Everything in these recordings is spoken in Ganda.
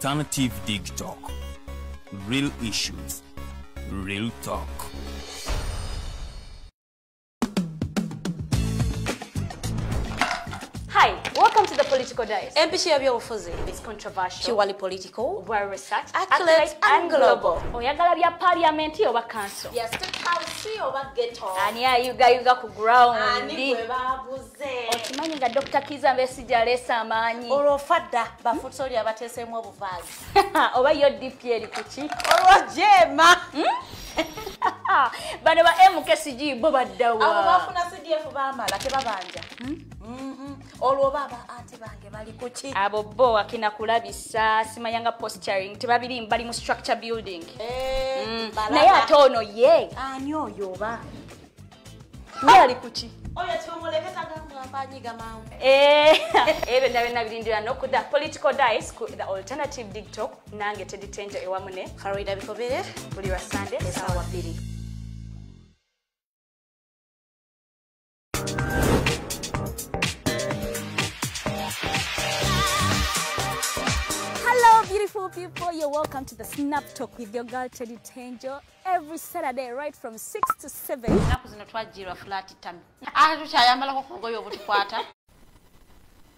Alternative Dig Talk. Real issues, real talk. Hi, welcome to the Political Dice. MPC ya byobufuzi. It's controversial, purely political, well researched, accurate and global. Oyagala bya parliament oba council. Ya state house oba ghetto. Ani ayugayuga ku ground. Ani gwe babuze. Okimanyi nga Dr. Kizza Besigye aleese amaanyi. Olwo fadda bafutsoli abateeseemu obuvaazi. Oba yo DP eri kuki? Olwo jema. Bano ba MKCG bo baddawa. Abo bafuna CDF baamala tebabanja. Olwo baba anti bange bali kuki? Abo bo akina kulabisa simanyanga posturing tebabiri bali mu structure building. Naye ate ono ye. Ani oyo oba? Ye ali kuki? Oyo tumuleke tagamba mpanyiga mangu. Ebyo nabyo nabirindira n'okudda Political Dice ku The Alternative Dig Talk nange Teddy Tenjo ewamune Farida Bikobere buli wa Sunday essaawa 2. Beautiful people, you're welcome to the Snap Talk with your girl Teddy Tenjo every Saturday right from 6 to 7. Ennaku zino twajjirwa flat tummy. Ate tukyayambalako ku bugoye obutukwata.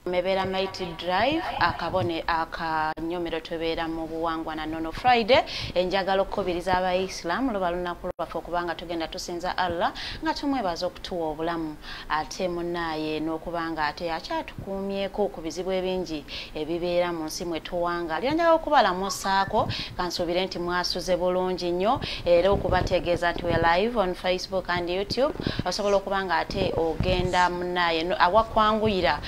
Mebeera Mighty Drive akabone akanyomero tubeera mu buwangwa na nono Friday. Enjagala okukubiriza abayisiraamu luba lunaku lwaffe okubanga tugenda tusinza Allah nga tumwebaza okutuwa obulamu ate munaaye n'okubanga ate akyatukuumyeko ku bizibu ebingi ebibeera mu nsi mwe tuwangaala. Njagala okubalamusaako kansuubire nti mwasuze bulungi nnyo era okubategeeza nti we live on Facebook and YouTube. Osobola okubanga ate ogenda munaaye awakwanguyira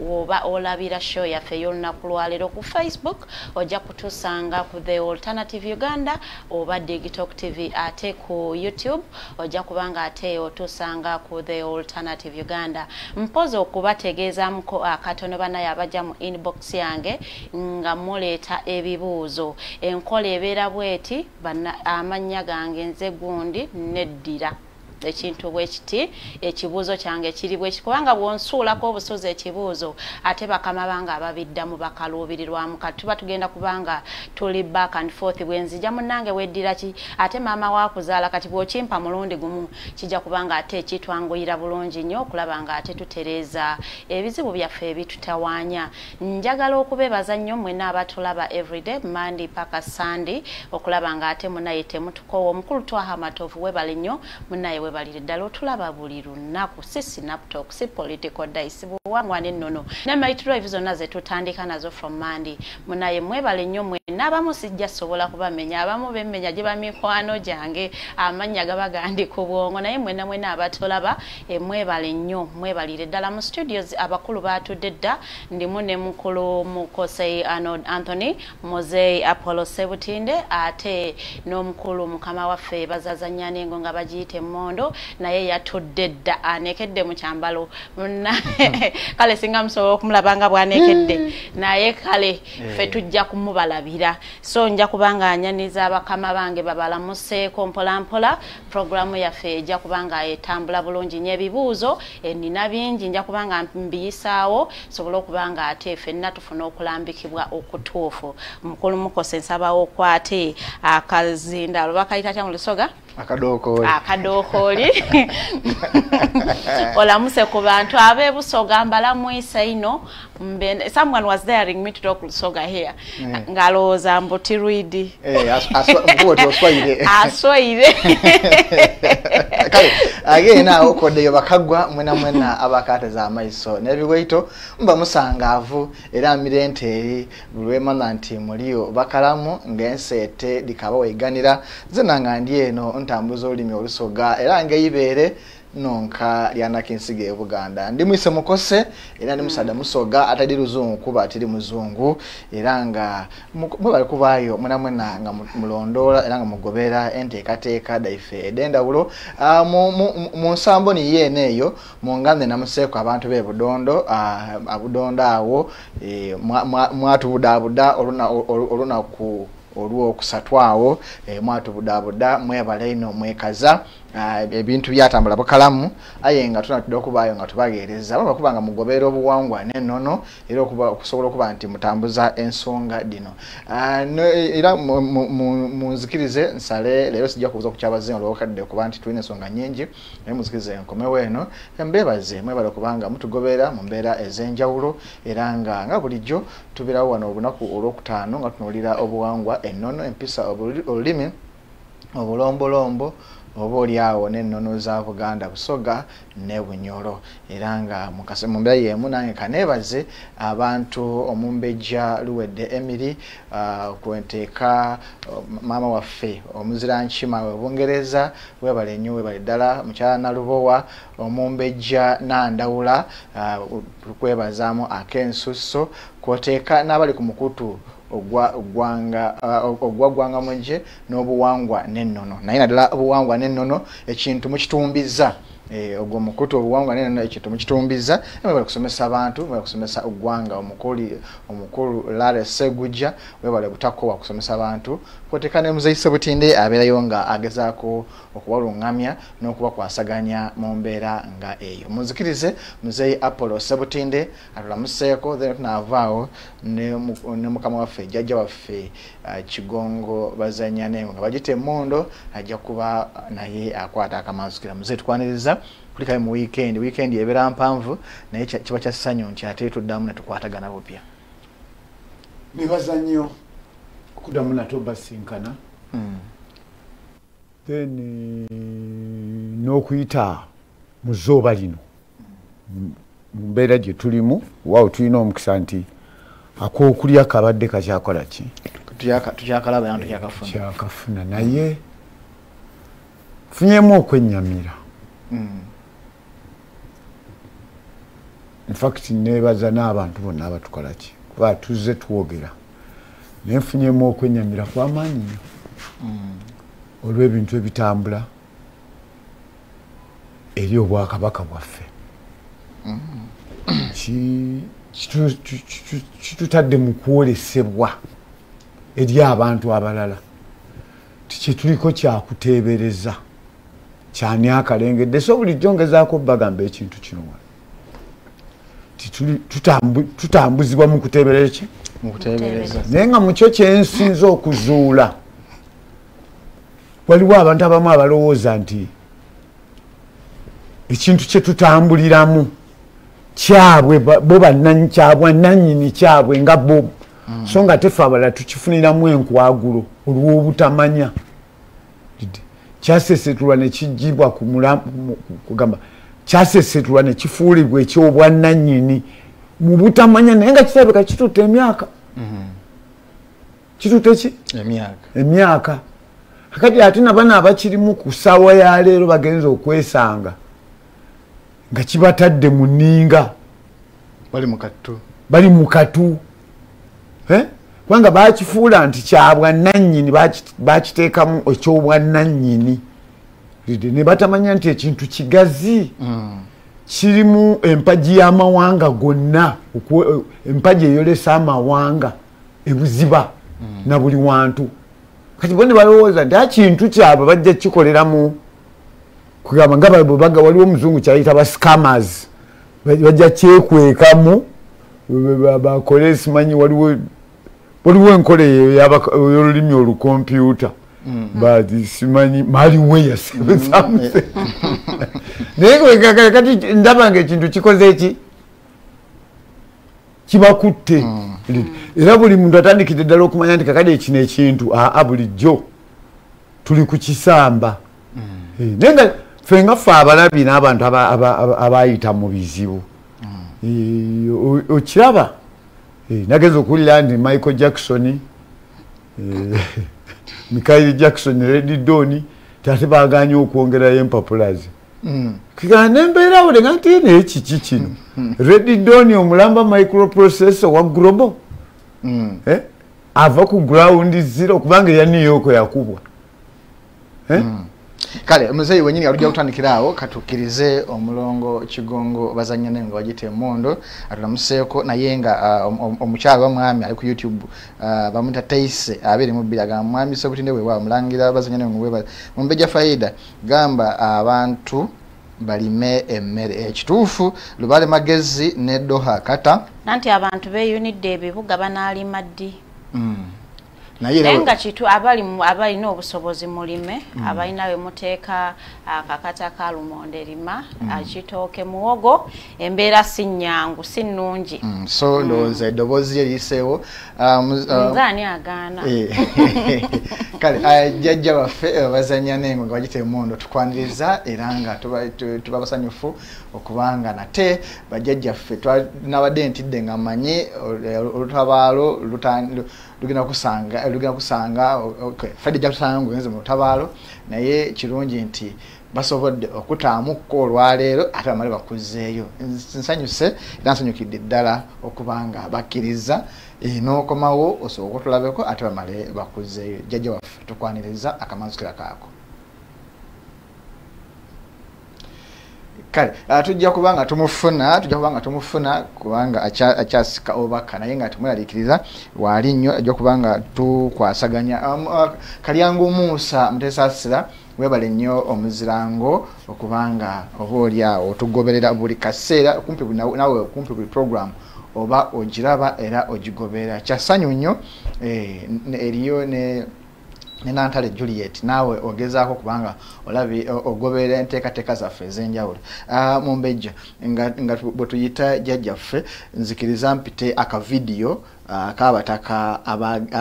oba olabira show yaffe y'olunaku lwaleero ku Facebook, ojja kutusanga ku The Alternative Uganda oba Digitalk TV, ate ku YouTube ojja kubanga ate otusanga ku The Alternative Uganda. Mpozi okubategeezaamuko akatono banaye abajja mu inbox yange nga muleeta ebibuuzo. Enkola ebeera bweti, amannya gange nze gundi neddira ekintu bwekiti, ekibuuzo kyange kiri bweki, kubanga bw'onsuulako obusozi ekibuuzo ate bakama bange ababiddamu bakaluubirirwamu. Kati tuba tugenda kubanga tuli back and forth, bwenzija munnange weddira ki ate maama wakuzaala, kati bw'okimpa mulundi gumu kijja kubanga ate kitwanguyira bulungi nnyo okulaba nga ate tutereeza ebizibu byaffe ebitutawaanya. Njagala okubeebaza nnyo mwenna abatulaba everyday Monday paka Sunday okulaba nga ate munaye temutukoowa. Omukulu Twaha Matovu webale nnyo munaye webalire ddala otulaba buli lunaku. Si Snap Talk, si Political Dice, buwangwa n'ennono ne Mighty Drive zonna ze tutandika nazo from Monday. Munaye mwebale nnyo mwenna, abamu sijja sobola kubamenya, abamu bemmenya gye bamikwano gyange amannya gaba gandi ku bwongo, naye mwenna mwenna abatulaba mwebale nnyo, mwebalire ddala. Mu studios abakulu baatudde dda, ndimu ne mukulu Mukose Arnold Anthony, Muzei Apollo Sebutinde, ate n'omukulu mukama waffe Bazazanya Nengo nga bagiyita Emmondo, naye yatudde dda anekedde mu kyambalo. Kale singa musobola okumulaba nga bw'anekedde, naye kale ffe tujja kumubalabira. So nja kubanga anyaniza abakama bange babalamuseeko mpola mpola. Programu yaffe ejja kubanga etambula bulungi nnyo, ebibuuzo nina bingi nja kubanga mbiyisaawo sobole okubanga ate ffenna tufuna okulambikibwa okutuufu. Mukulu Mukose nsabawo okwate akazindaalo, bakayita atya mu Lusoga? Akadookoli. Akadookoli. Olamuse ku bantu ab'e Busoga mbalamwisa ino. Someone was daring me to talk Lusoga here. Ngalowooza mbu tirwidi. Aswaire. Kale agenda okoddeyo bakagwa mwena mwena abakaateza amaiso n'ebiwaito mba musangaavu era mirente eri lwemana nti muliyo bakalamu ng'enseete dikaba weeganira nze nga ndi eno ntambuza olulimi olusoga era ng'eibeere nonka lyanakinsiga e Buganda. Ndi mwise Mukose era ndi musadda musoga atali luzungu kuba atali muzungu, era nga mwebale kubaayo mwena mwena nga mulondoola era nga mugobera enteekateeka daife ed'endawulo. Mu nsambo niyo eno eyo mungambe namuseeko abantu b'e Budondo, Abudondo awo mwatubudaabuda olunaku olwokusatu awo mwatubudaabuda mwebale ino mwekaza. Ebintu byatambula bukalamu aye nga tunatudde okubaayo nga tubageereza baba kubanga mugoberera obuwangwa n'ennono era okusobola okuba nti mutambuza ensonga dino. Era munzikirize nsale leero sijja kubuuza ku kyabazinga olwokadde kuba nti tulina ensonga nnyingi, naye munzikirize nkomewo eno mbeebaze mwebale kubanga mutugoberera mu mbeera ez'enjawulo era nga bulijjo tubeerawo wano olunaku olwokutaano nga tunuulira obuwangwa, ennono, empisa, olulimi, obulombolombo oba oliawo n'ennono za Buganda, Busoga ne Bunyoro. Era nga mu mbeera y'emu nange kaneebaze abantu omumbejja Luwedde Emily, kwenteeka maama waffe omuzira Nkima we Bungereza, webale nnyo webale ddala, mukyala Nalubowa, omumbejja Nandawula, tukwebazaamu ak'ensusso, kwoteeka n'abali ku mukutu ogwa ggwanga mujje n'obuwangwa n'ennono. Naye naddala obuwangwa n'ennono ekintu mukitumbiza, ogwo mukutu obuwangwa n'ennono ekintu mukitumbiza, mwebale kusomesa abantu, mwebale kusomesa oggwanga. Omukulu Lare Segujja webale butakoowa kusomesa abantu, kwoteeka ne Muzeeyi Sebutinde abeerayo nga agezaako okubalungamya n'okubakwasaganya mu mbeera nga eyo. Munzikirize Muzeeyi Apollo Sebutinde atulamuseeko, then tunaavaawo ne mukama waffe jjajja waffe Kigongo Bazanya nga bagita emmondo, ajja kuba naye akwata akamanzukira. Muzeeyi tukwaniriza kulikayo mu weekend. Weekend ebeera mpanvu naye kiba kya ssanyu nti ate tuddamu ne tukwatagana bupya. Nebaza nnyo okuddamu nate obasinkana, then n'okuyita mu zzooba lino mu mbeera gye tulimu. Waawo tulina omukisa nti ak'okulya kabadde kakyakola ki, tukyakalaba era tukyakafuna, kyakafuna, naye nfunyemu okwennyamira. In fact neebaza n'abantu bonna abatukola ki, kuba tuzze twogera, naye nfunyemu okwennyamira kw'amaanyi nnyo olw'ebintu ebitambula eri obwakabaka bwaffe. Kitutadde mu kwolesebwa eri abantu abalala ti kyetuliko kyakuteebereza kyani akalengedde. So bulijjo ngezaako bagamba ekintu kino wano ti tutambuzibwa mu kuteebereza ki, naye nga mukyo kyensinza okuzuula waliwo abantu abamu abalowooza nti ekintu kye tutambuliramu kyabwe bo bannannyini kyabwe nga bo, so nga tefe abalala tukifuniramu enkwagulo olw'obutamanya. Kyasesetulwa ne kijjibwa kugamba kyasesetulwa ne kifuulibwa eky'obwannannyini mu butamanya, naye nga kirabika kitutte emyaka, kitutte ki emyaka. Kakati ate nabano abakirimu ku ssaawa ya leero bagenza okwesanga nga kibatadde mu nninga, bali mu katu, kubanga bakifuula nti kyabwannannyini, bakiteekamu ekyobwannannyini ne batamanya nti ekintu kigazi, kirimu empagi y'amawanga gonna, empagi eyolesa amawanga ebuziba na buli wantu. Kati bo ne balowooza nti akintu kyabwe bajja kikoleramu, kugamba nga bwe waliwo omuzungu kyayita ba scammers, bajja kyekwekamu bakole simanyi, waliwo enkola eyo y'olulimi olukompyuta simanyi malware something. Naye kati ndaba nga ekintu kikoze eki kibakutte, era buli muntu atandikidde ddala okumanya nti kakati ekino ekintu aa bulijjo tuli ku kisamba. Naye nga ffe nga ffe abalabi n'abantu abayita mu bizibu okiraba. Nagenza okuwulira nti Michael Jackson, Michael Jackson Red Don ate baagaanye okwongerayo empapula ze. Nembeerawo nga nti naye kiki kino Red Don omulamba microprocessor wa global ava ku ground zero kubanga eya New York yakubwa. Kale muzeeyi wenyini alujja kutandikira awo, katukkirize omulongo Kigongo bazannya naye nga bagiyita Emmondo atulamuseeko, naye nga omukyala wa mwami ali ku YouTube bamuyita Teise 22 agamba mwami Sebutinde weewaawo mulangira bazannya naye nga weebale. Mumbejja Faida gamba abantu balime emmere ekituufu. Lubale Magezi ne Doha Kata nanti abantu beeyunidde ebibuga banaalima ddi? Naye nga kitu abalina obusobozi mulime, abalina we muteeka akakata ka lumonde lima, akitooke, muwogo, embeera si nnyangu, si nnungi. So ndowooza eddoboozi lye liyiseewo. Nze ani agaana? Kale jjajja baffe bazannya n'engo nga bagiyita Emmondo tukwaniriza era nga tuba basanyufu okubanga nate bajjajjaffe. Nabadde ntidde nga mmanyi olutabaalo lugenda kusanga okay, Fred kusanga ngenze mu lutabaalo, naye kirungi nti basobodde okutaamukko olwaleero ate bamale bakuzeeyo. Nsanyuse era nsanyukidde ddala okubanga bakkiriza n'okomawo osooka otulabeko ate bamale bakuzeeyo. Jjajja waffe tukwaniriza akamanzukira kaako. Kale tujja kubanga tumufuna kubanga akyasika obaka, naye nga tumweraliikiriza waali nnyo, ajja kubanga tukwasaganya. Kalyangu Musa Mutesaasira webale nnyo omuzirango okubanga oba oli awo otugoberera buli kaseera, kumpi nawe kumpi buli program oba ogiraba era ogigoberera. Kyasanyu nnyo eriyo ne Nantale Juliet, naawe ogezaako kubanga olabi ogoberera enteekateeka zaffe ez'enjawulo. Mumbejja nga bwe tuyita jjajjaffe, nzikiriza mpite akavidiyo ak'abataka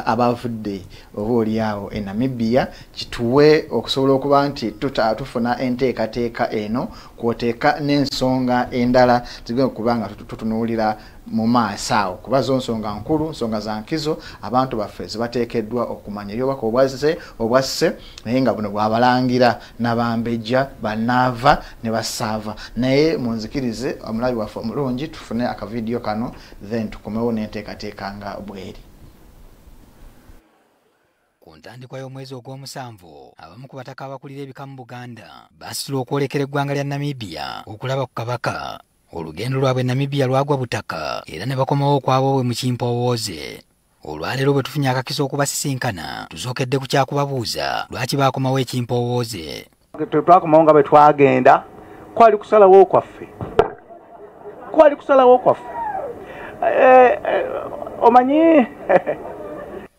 abavudde oba oli awo e Namibia, kituwe okusobola okuba nti tufuna enteekateeka eno kw'oteeka n'ensonga endala zigenda okuba nga tutunuulira mu maaso awo, kuba zo nsonga nkulu, nsonga za nkizo abantu baffe zibateekeddwa okumanya. Eri obubaka obwasse naye nga buno bwabalangira n'abambejja bannaava ne basaava. Naye munzikirize omulabi waffe omulungi tufune akavidiyo kano then tukomewo n'enteekateeka nga bweri. Ku ntandikwa y'omwezi ogw'omusanvu, abamu ku bataka abakulira ebika mu Buganda basitula okwolekera eggwanga lya Namibia okulaba ku Kabaka. Olugendo lwabwe Namibia lwagwa butaka era ne bakomawo okwaboobwe mu kimpowooze. Olwaleero bwe tufunye akakisa okubasisinkana, tusookedde ku kyakubabuuza lwaki baakomawo ekimpowooze. Twakomawo nga bwe twagenda, kwali kusalawo kwaffe. Omanyi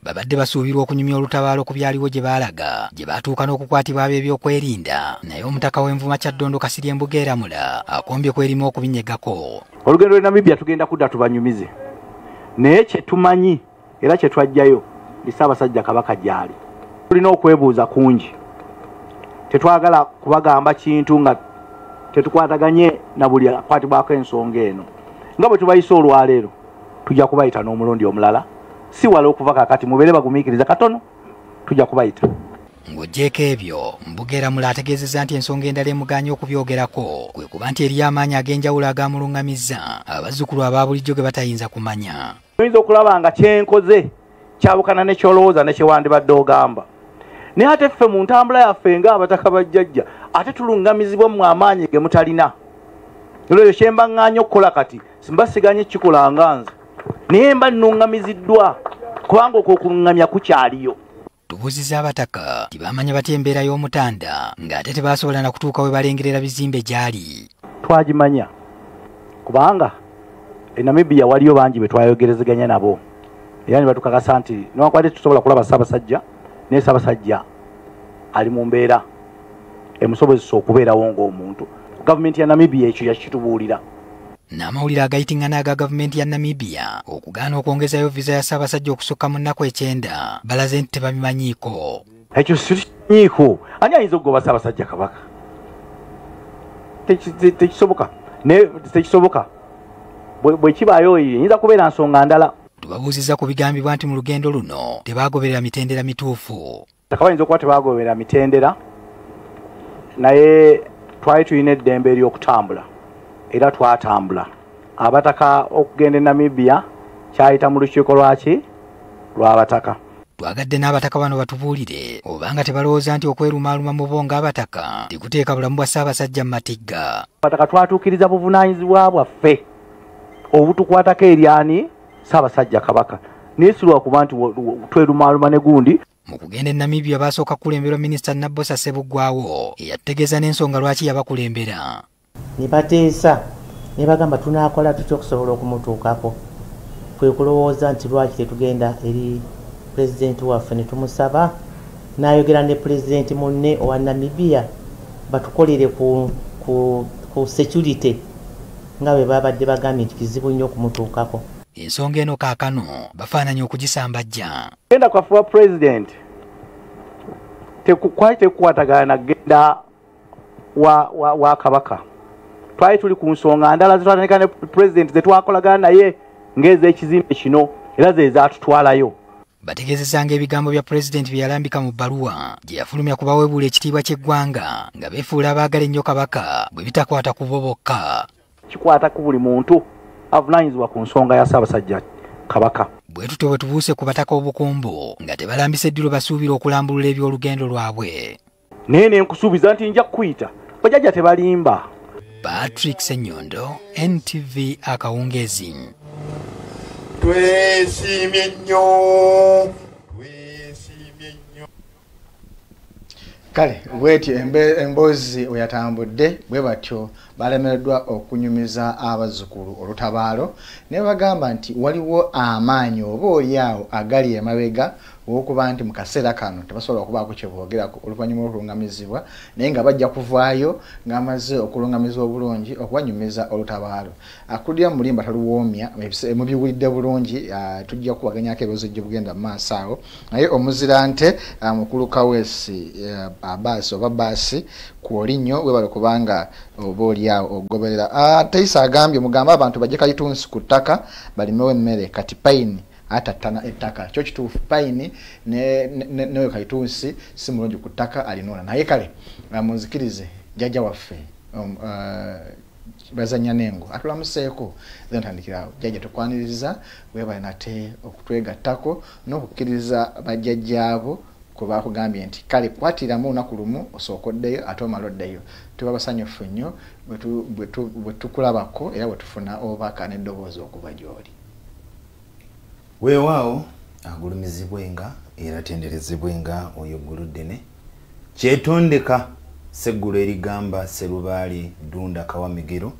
babadde basuubirwa okunyumya olutabaalo ku byaliwo gye baalaga, gye baatuuka n'okukwatibwa ab'ebyokwerinda, naye omutaka w'envuma Kyaddondo Kasirye Embuga Eramula akombye kwerimu okubinyegako. Olugendo lw'e Namibia tugenda kudda tubanyumize, naye kye tumanyi era kye twajjayo ndi Ssaabasajja Kabaka gy'ali. Tulina okwebuuza kungi, tetwagala kubagamba kintu nga tetukwataganye na buli akwatibwako ensonga eno. Nga bwe tubayise olwaleero, tujja kubayita n'omulundi omulala, si wala okuva kakati, mubeere bagumiikiriza katono, tujja kubayita. Ng'oggyeeko ebyo, Mbuga Eramula ategeezezza nti ensonga endala emugaanye okubyogerako kwe kuba nti eriyo amaanyi ag'enjawulo agamuluŋŋamizza abazzukulu aba bulijjo ge batayinza kumanya. Oyinza okulaba nga kyenkoze kyabukana ne ky'olowooza ne kyewandibadde ogamba, naye ate ffe mu ntambula yaffe ng'abataka bajjajja ate tuluŋŋamizibwa mu amaanyi ge mutalina. Olwekyo kye mba ŋŋaanye okukola kati mba siganye kukikola nga nze, naye mba nnuŋŋamiziddwa kubanga okwo okuluŋŋamya kukyaliyo. Tubuuzizza abataka tibamanya batya embeera y'omutanda ng'ate tebasobola na kutuuka we balengerera bizimbe gy'ali. Twagimanya kubanga e Namibia waliyo bangi be twayogerezeganya nabo, era ne batukakasa nti newankubadde tusobola kulaba Ssaabasajja, naye Ssaabasajja ali mu mbeera emusobozesa okubeerawo ng'omuntu. Gavumenti ya Namibia ekyo yakitubuulira. N'amawulire agayitiŋŋana aga gavumenti ya Namibia okugaana okwongezayo viza ya Ssaabasajja okusukka mu nnaku 9 balaze nti tebabimanyiiko. Ekyo sikimanyiiko. Ani ayinza okugoba Ssaabasajja Kabaka? Tekisoboka. Naye tekisoboka. Bwe kibaayo eyinza kubeera nsonga ndala. Tubabuuzizza ku bigambibwa nti mu lugendo luno tebaagoberera mitendera mituufu. Bayinza okuba tebaagoberera mitendera, naye twali tulina eddembe ery'okutambula era twatambula. Abataka okugenda e Namibia kyayita mu lukiiko lwaki lw'abataka. Twagadde n'abataka bano batubuulire obanga tebalowooza nti okwerumaaluma mu bo ng'abataka tekuteeka bulamu bwa Ssaabasajja mu matigga. Abataka twatuukiriza buvunaanyizibwa bwaffe obutukwatako eryani Ssaabasajja Kabaka, naye si lwakuba nti twerumaaluma ne gundi. Mu kugenda e Namibia basooka kukulemberwa Minisita Nabbosa Ssebuggwawo eyategeeza n'ensonga lwaki yabakulembera. Ne bateesa ne bagamba tunaakola tutya okusobola okumutuukako, kwe kulowooza nti lwaki tetugenda eri pulezidenti waffe ne tumusaba n'ayogera ne pulezidenti munne owa Namibia batukolere ku security nga bwe babadde bagambye nti kizibu nnyo okumutuukako. Ensonga eno kaakano bafaananye okugisambajja. Genda kwaffe wa pulezidenti kwali tekukwatagana na genda wa Kabaka. Twali tuli ku nsonga ndala zetwatandika ne pulezidenti zetwakolagana naye ng'ez'ekizimbe kino era ze zaatutwalayo. Bategeezezanga ebigambo bya pulezidenti bye yalambika mu bbaluwa gye yafulumya ku baweebuula ekitiibwa ky'eggwanga nga beefuula abaagala ennyo Kabaka bwe bitakwata ku bo bokka. Kikwata ku buli muntu avunaanyizibwa ku nsonga ya Ssaabasajja Kabaka. Bwe tutyo bwe tubuuse ku bataka obukumbu nga tebalambise eddulo basuubira okulambulula eby'olugendo lwabwe. Naye ne nkusuubiza nti nja kukuyita, bajjajja tebalimba. Patrick Ssenyondo, NTV akawungeezi. Twesiimye nnyo, twesiimye nnyo. Kale bwetyo emboozi we yatambudde bwe batyo balemereddwa okunyumiza abazzukulu olutabaalo ne bagamba nti waliwo amaanyi oba oli awo agali emabega olw'okuba nti mu kaseera kano tebasobola okubaako kye boogerako oluvannyuma lw'okulungamizibwa, naye nga bajja kuvaayo ng'amaze okulungamizibwa obulungi okubanyumiza olutabaalo. Akulira mu mulimba taluwoomya, mubiwulidde bulungi, tujja kubaganyako ebibuuzo gye bugenda mu maaso awo. Naye omuzirante mukulu Kaweesi Abaasi oba Baasi kwoli nnyo webale kubanga oba oli awo ogoberera. Teisa agambye mugambe abantu bajje kalitunsi ku ttaka balimewo emmere kati payini atattana ettaka kyo kituufu, payini newe kalitunsi si mulungi ku ttaka alinoona. Naye kale munzikirize jjajja waffe Bazanya Nengo atulamuseeko then tandikirawo. Jjajja tukwaniriza webale nate okutwegattako n'okukkiriza bajjajjaabo kwe bakugambye nti kale kwatiramu olunaku lumu osooka oddeyo ate omala oddeyo. Tuba basanyufu nnyo bwe tukulabako era bwe tufuna obubaka n'eddoboozi okuva gy'oli. Weewaawo agulumizibwenga era atenderezebwenga oyo Gguluddene kyetondeka Sseggulu erigamba Sserubaale Ddunda Kawamigero,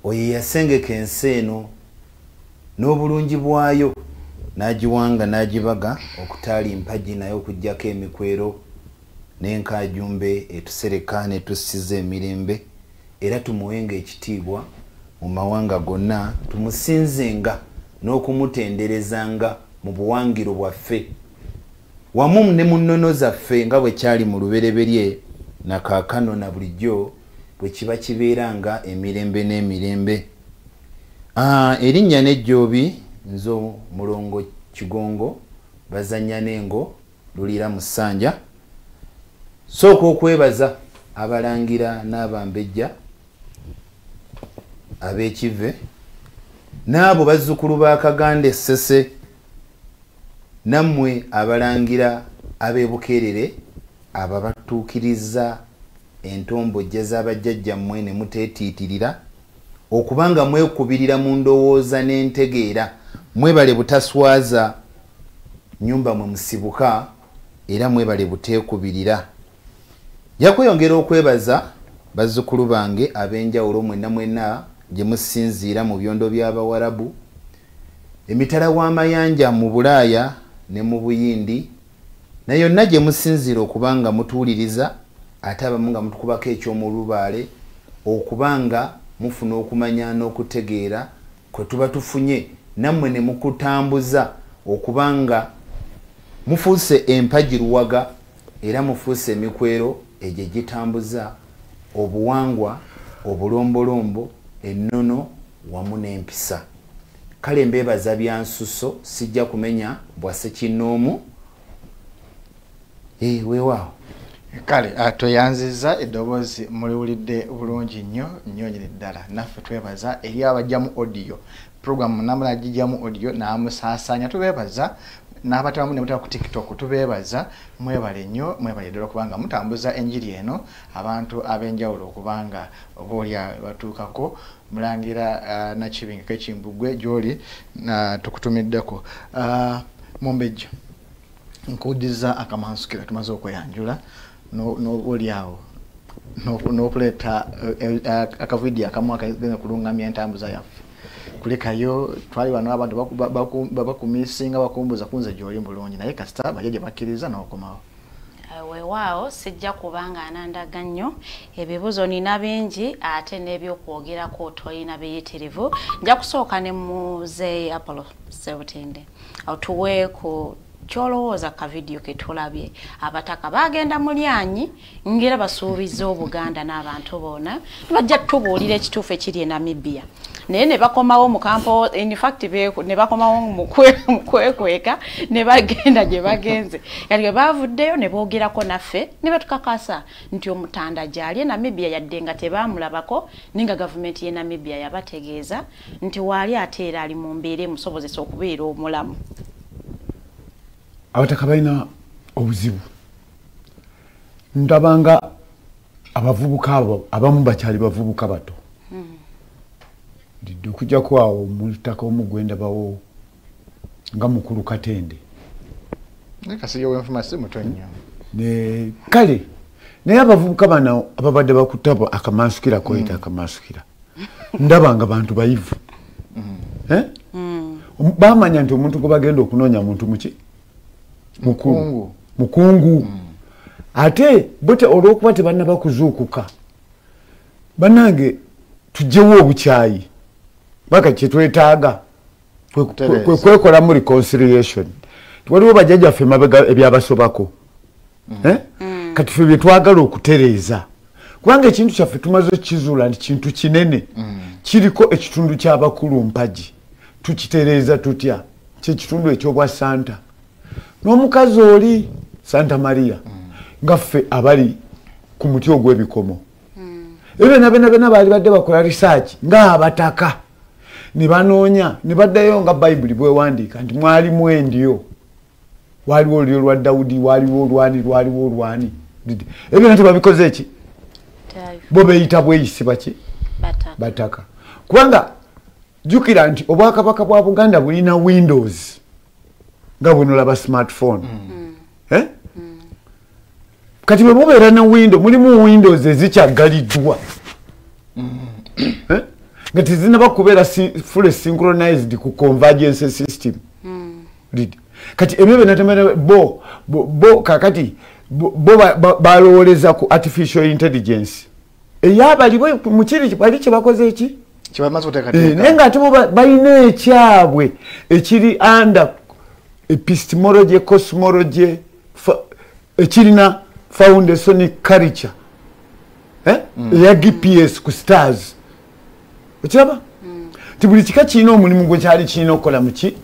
oyo yasengeka ensi eno n'obulungi bwayo n'agiwanga n'agibaga okutaali mpagi naye okuggyako emikwero n'enkajumbe etusereka netussiza emirembe, era tumuwenga ekitiibwa mu mawanga gonna, tumusinzenga n'okumutenderezanga mu buwangiro bwaffe wamu ne mu nnono zaffe nga bwe kyali mu lubereberye na kaakano na bulijjo bwe kiba kibeeranga emirembe n'emirembe. Erinnya n'ejjoobi nzo Mulongo Kigongo Bazanya Nengo Lulira mu ssanja. Sooka okwebaza abalangira n'abambejja ab'ekive n'abo bazzukulu ba Kaganda Essese, nammwe abalangira ab'e Bukeerere ababatuukiriza entombojja z'abajjajjammwe ne muteetiitirira okubanga mwekubirira mu ndowooza n'entegeera. Mwebale butaswaza nnyumba mwe musibuka era mwebale buteekubirira. Nja kweyongera okwebaza bazzukulu bange ab'enjawulo mwenna mwenna gye musinziira mu byondo by'Abawarabu, emitala w'amayanja mu Bulaaya ne mu Buyindi, na yonna gye musinziira okubanga mutuwuliriza, ate abamu nga mutukubako eky'omulubaale okubanga mufuna okumanya n'okutegeera kwe tuba tufunye, nammwe ne mukutambuza okubanga mufuuse empagi luwaga era mufuuse emikwero egyo egitambuza obuwangwa, obulombolombo, ennono wamu n'empisa. Kale mbeebaza byansuso, sijja kumenya bwa ssekinnoomu. Weewaawo. Kale tweyanziza eddoboozi muliwulidde bulungi nnyo nnyo nnyini ddala. Naffe twebaza eri abajjamu audio program namala agijjamu audio n'amusaasaanya, tubeebaza N'abatamu ne mutaba ku TikTok tubeebaza, mwebale nnyo, mwebale ddala okubanga mutambuza enjiri eno abantu ab'enjawulo okubanga oba oli batuukako. Mulangira Nakibinge Kimbugwe gy'oli tukutumiddeko. Mumbejja, nkudiza akamansukira tumaze okweyanjula n'oli awo n'okuleeta akavidiyo akamu akagenda kulungamya entambuza yaffe. Kulekayo twali wano abantu bakumisinga bakumbuza kunze gy'oli bulungi, naye kasita bajja bakkiriza n'okomawo. Weewaawo sijja kubanga anandaga nnyo, ebibuuzo nina bingi ate n'ebyokwogerako tolina biyitirivu. Nja kusooka ne Muzeeyi Apollo Sebutinde otuwe ku kyolowooza ka vidiyo ke tulabye. Abataka bagenda mu lyanyi ngera basuubiza Obuganda n'abantu bonna bajja tubuulira ekituufu ekiri e Namibia, naye ne bakomawo mu kampo, in fact ne bakomawo mu kwekweka ne bagenda gye bagenze. Kati bwe bavuddeyo ne boogerako naffe ne batukakasa nti Omutanda gy'ali e Namibia, yadde nga tebaamulabako, naye nga gavumenti y'e Namibia yabategeeza nti waali ate era ali mu mbeera emusobozesa okubeera omulamu. Abataka balina obuzibu, ndabanga abavubuka abo abamu bakyali bavubuka bato. Ndidde okujjako awo omutaka omu gwe ndabawo nga mukulu Katende. Kale naye abavubuka bano ababadde bakutabo akamansukira koyita akamansukira, ndaba nga bantu bayivu. Bamanya nti omuntu gwe bagenda okunoonya muntu muki? Mukungu. Mukungu. Ate bote olw'okuba tebannaba kuzuukuka, bannange tugyewo obukyayi baka kye twetaaga kwekolamu reconciliation. Waliwo bajjajjaffe emabega ebyabasobako, kati ffe bye twagala okutereeza, kubanga ekintu kyaffe tumaze okukizuula nti kintu kinene, kiriko ekitundu ky'abakulu mpagi. Tukitereeza tutya? Kyekitundu eky'obwa Santa n'omukazi oli Santa Maria, nga ffe abali ku muti ogw'ebikomo. Ebyo byonna byonna byonna baali badde bakola research ng'abataka ne banoonya ne baddayo nga Bayibuli bwewandiika nti mwalimu endyo, waliwo olulyo lwa Dawudi, waliwo olwani, lwaliwo olwani. Ebyo byonna tebabikoze eki? Bo beeyita bweyisi baki? Bataka. Kubanga jjukira nti obwakabaka bwa Buganda bulina windows nga bw'onolaba smartphone. Kati bwe mubeera ne window, mulimu windows ezikyaggaliddwa nga tezinnaba kubeera fully synchronized ku convergence system. Kati ebyo byonna bo kakati bo balowooleza ku artificial intelligence eyabali mukiri bali kye bakoze eki, naye ng'ate bo balina ekyabwe ekiri under epistemology, cosmology, ekirina foundation culture eya GPS ku stars. Okiraba nti buli kika kirina omulimu gwe kyali kirina okukola muki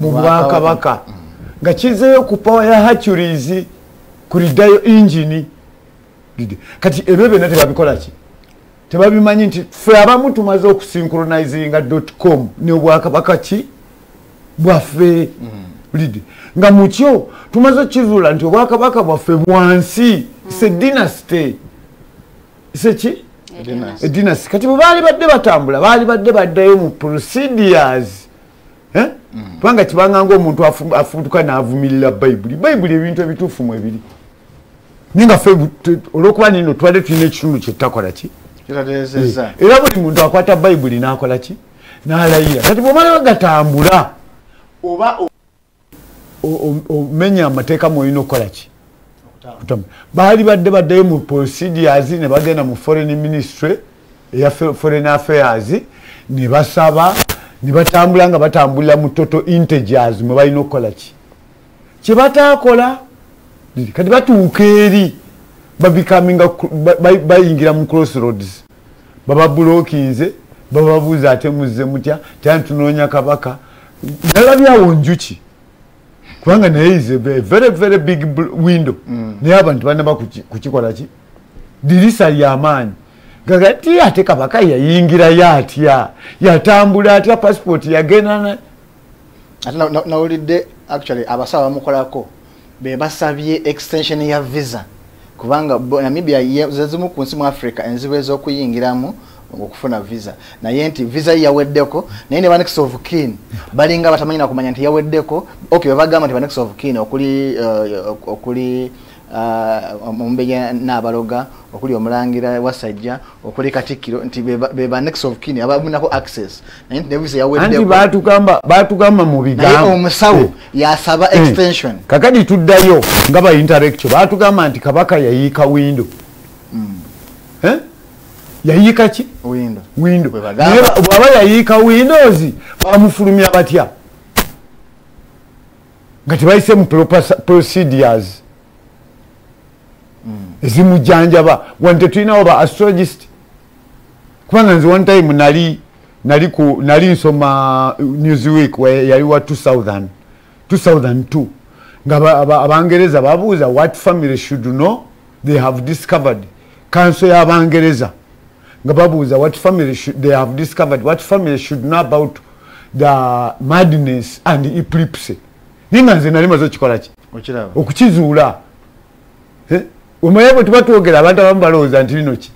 mu bwakabaka, nga kizeeyo ku power ya Hercules ku liddayo engine. Kati ebyo byonna tebabikola ki? Tebabimanyi nti ffe abamu tumaze okusynchronizinga .com n'obwakabaka ki bwaffe. Nga mukyo tumaze okukizuula nti obwakabaka bwaffe bwansi, se dynasty, seki dynasty. Kati bwe baali badde batambula baali badde baddayo mu procedures, kubanga kibanga ng'omuntu afutuka n'avumirira Bayibuli. Bayibuli ebintu ebituufu mu ebiri, naye nga ffe olw'okuba nino tubadde tulina ekitundu kye tutakola ki, era buli muntu akwata Bayibuli n'akola ki, n'alayira. Kati bw'omala gatambula oba omenya amateeka mw'olina okukola ki, baali badde baddayo mu procedures ne bagenda mu foreign ministry eya foreign affairs ne basaba ne batambula nga batambulira mu total integers mwe balina okukola ki kye bataakola. Kati batuuka eri babikaminga bayingira mu crossroads, bababulokinze, bababuuza ate muzze mutya, tyani tunoonya kabaka. Nalabyawo njuki kubanga naye is a very very big window, naye abantu banaba kukikola ki, dirisa lyamaanyi. Gagati ate kabaka yayingirayo atya, yatambula atya, passport yagenda. Ate nawulidde Actually abasawo bamukolako be basabye extension ya visa, kubanga Namibia zezimu ku nsi mu Africa enzibu ez'okuyingiramu okufuna visa, naye nti visa yaweddeko, naye ne ba next of kin balinga batamanyi na kumanya nti yaweddeko. Okay, bagamba nti ba next of kin okuli Omumbejja Nnaabaloga, okuli Omulangira Wasajja, okuli Katikkiro, nti be ba next of kin abamunako access, naye nti ne visa yaweddeko. Anti baatugamba mu bigambo, naye omusawo yasaba extension. Kakati tuddayo nga ba intellectual baatugamba nti Kabaka yayiika window. Yayiika ki? Window. Window. Bw'aba yayiika windows bamufulumya batya nga tebayise mu procedures ezimujjanjaba? Wano tetulinawo ba astrologist, kubanga nze one time nali nsoma Newsweek, yali wa 2002, nga Abangereza babuuza what family should know they have discovered. Kanso y'Abangereza nga babuuza what family they have discovered, what family should know about the madness and epilepsy. Naye nga nze nali maze okikola ki? Okukizuula. Omaye bwe tuba twogera abantu abamu balowooza nti bino ki?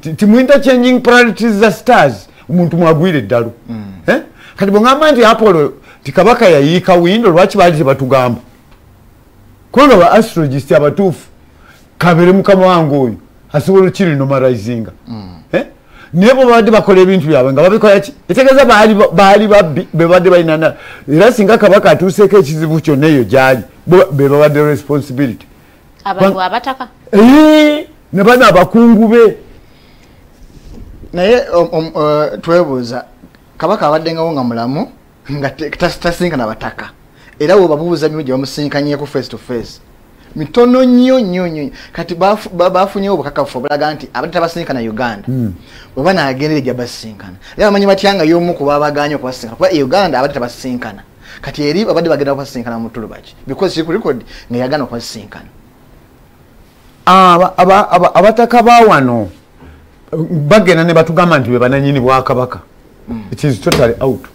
Ti interchanging priorities za stars, omuntu mwagwire eddalu. Kati bwe ngamba nti Apollo ti Kabaka yayiika window, lwaki baali tebatugamba? Kubanga ba astrologist abatuufu kabere mukama wange oyo asobola okirinomalizinga. Naye bo babadde bakola ebintu byabwe nga babikola ki? Etegeeza baali babbi be babadde balina. Era singa Kabaka atuuseeko ekizibu kyonna eyo gy'ali, bo be babadde responsibility. Abantu abataka ne bano abakungu be. Naye twebuuza, Kabaka abaddengawo nga mulamu nga tasinkana bataka, era bwe babuuza mirundi gye bamusinkanyeko face to face mitono nnyo nnyo nnyo. Kati bafunyewo obukakafu obulaga nti abadde tabasinkana Uganda, bwe banaagendera ejja basinkana. Era bamanyi batya nga y'omu ku babagaanye okubasinkana? Kuba e Uganda abadde tabasinkana, kati eri babadde bagenda kubasinkana mu Tulubaki, because kiri ku record nga yagaana okubasinkana. Abataka ba wano bagenda ne batugamba nti be bananyini bwakabaka. It is totally out.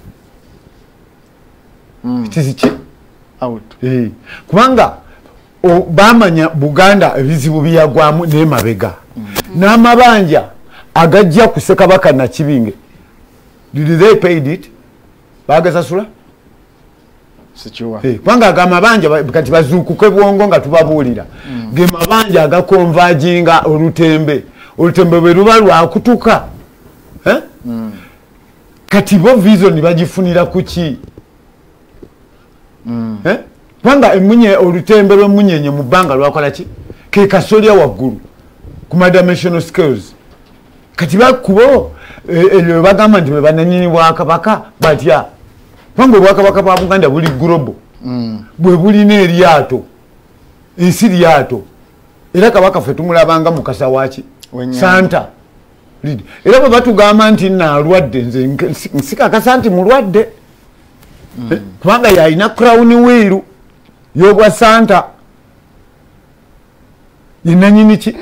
It is ki? Out. Kubanga bamanya Buganda ebizibu byagwamu n'emabega, n'amabanja agajja ku Ssekabaka Nakibinge. Did they paid it? Bagasasula? Kubanga aga amabanja kati bazuukuke bwongo nga tubabuulira, ge mabanja agakonvajinga olutembe. Olutembe bwe luba lwakutuka, kati bo vision bagifunira ku ki? Kubanga emunye olutembe lw'emunyenye mu bbanga lwakola ki? Ke kasolya waggulu ku dimensional scales. Kati bakubo ebyo bagamba nti be bananyini bwakabaka batya? Kubanga obwakabaka bwa Buganda buli global, bwe bulina eryato, ensi lyato. Era Kabaka ffe tumulabanga mukasa waki? Santa. Era bwe batugamba nti naalwadde, nze nsikakasa nti mulwadde, kubanga yalina crown wheel y'obwa Santa. Yenanyini ki?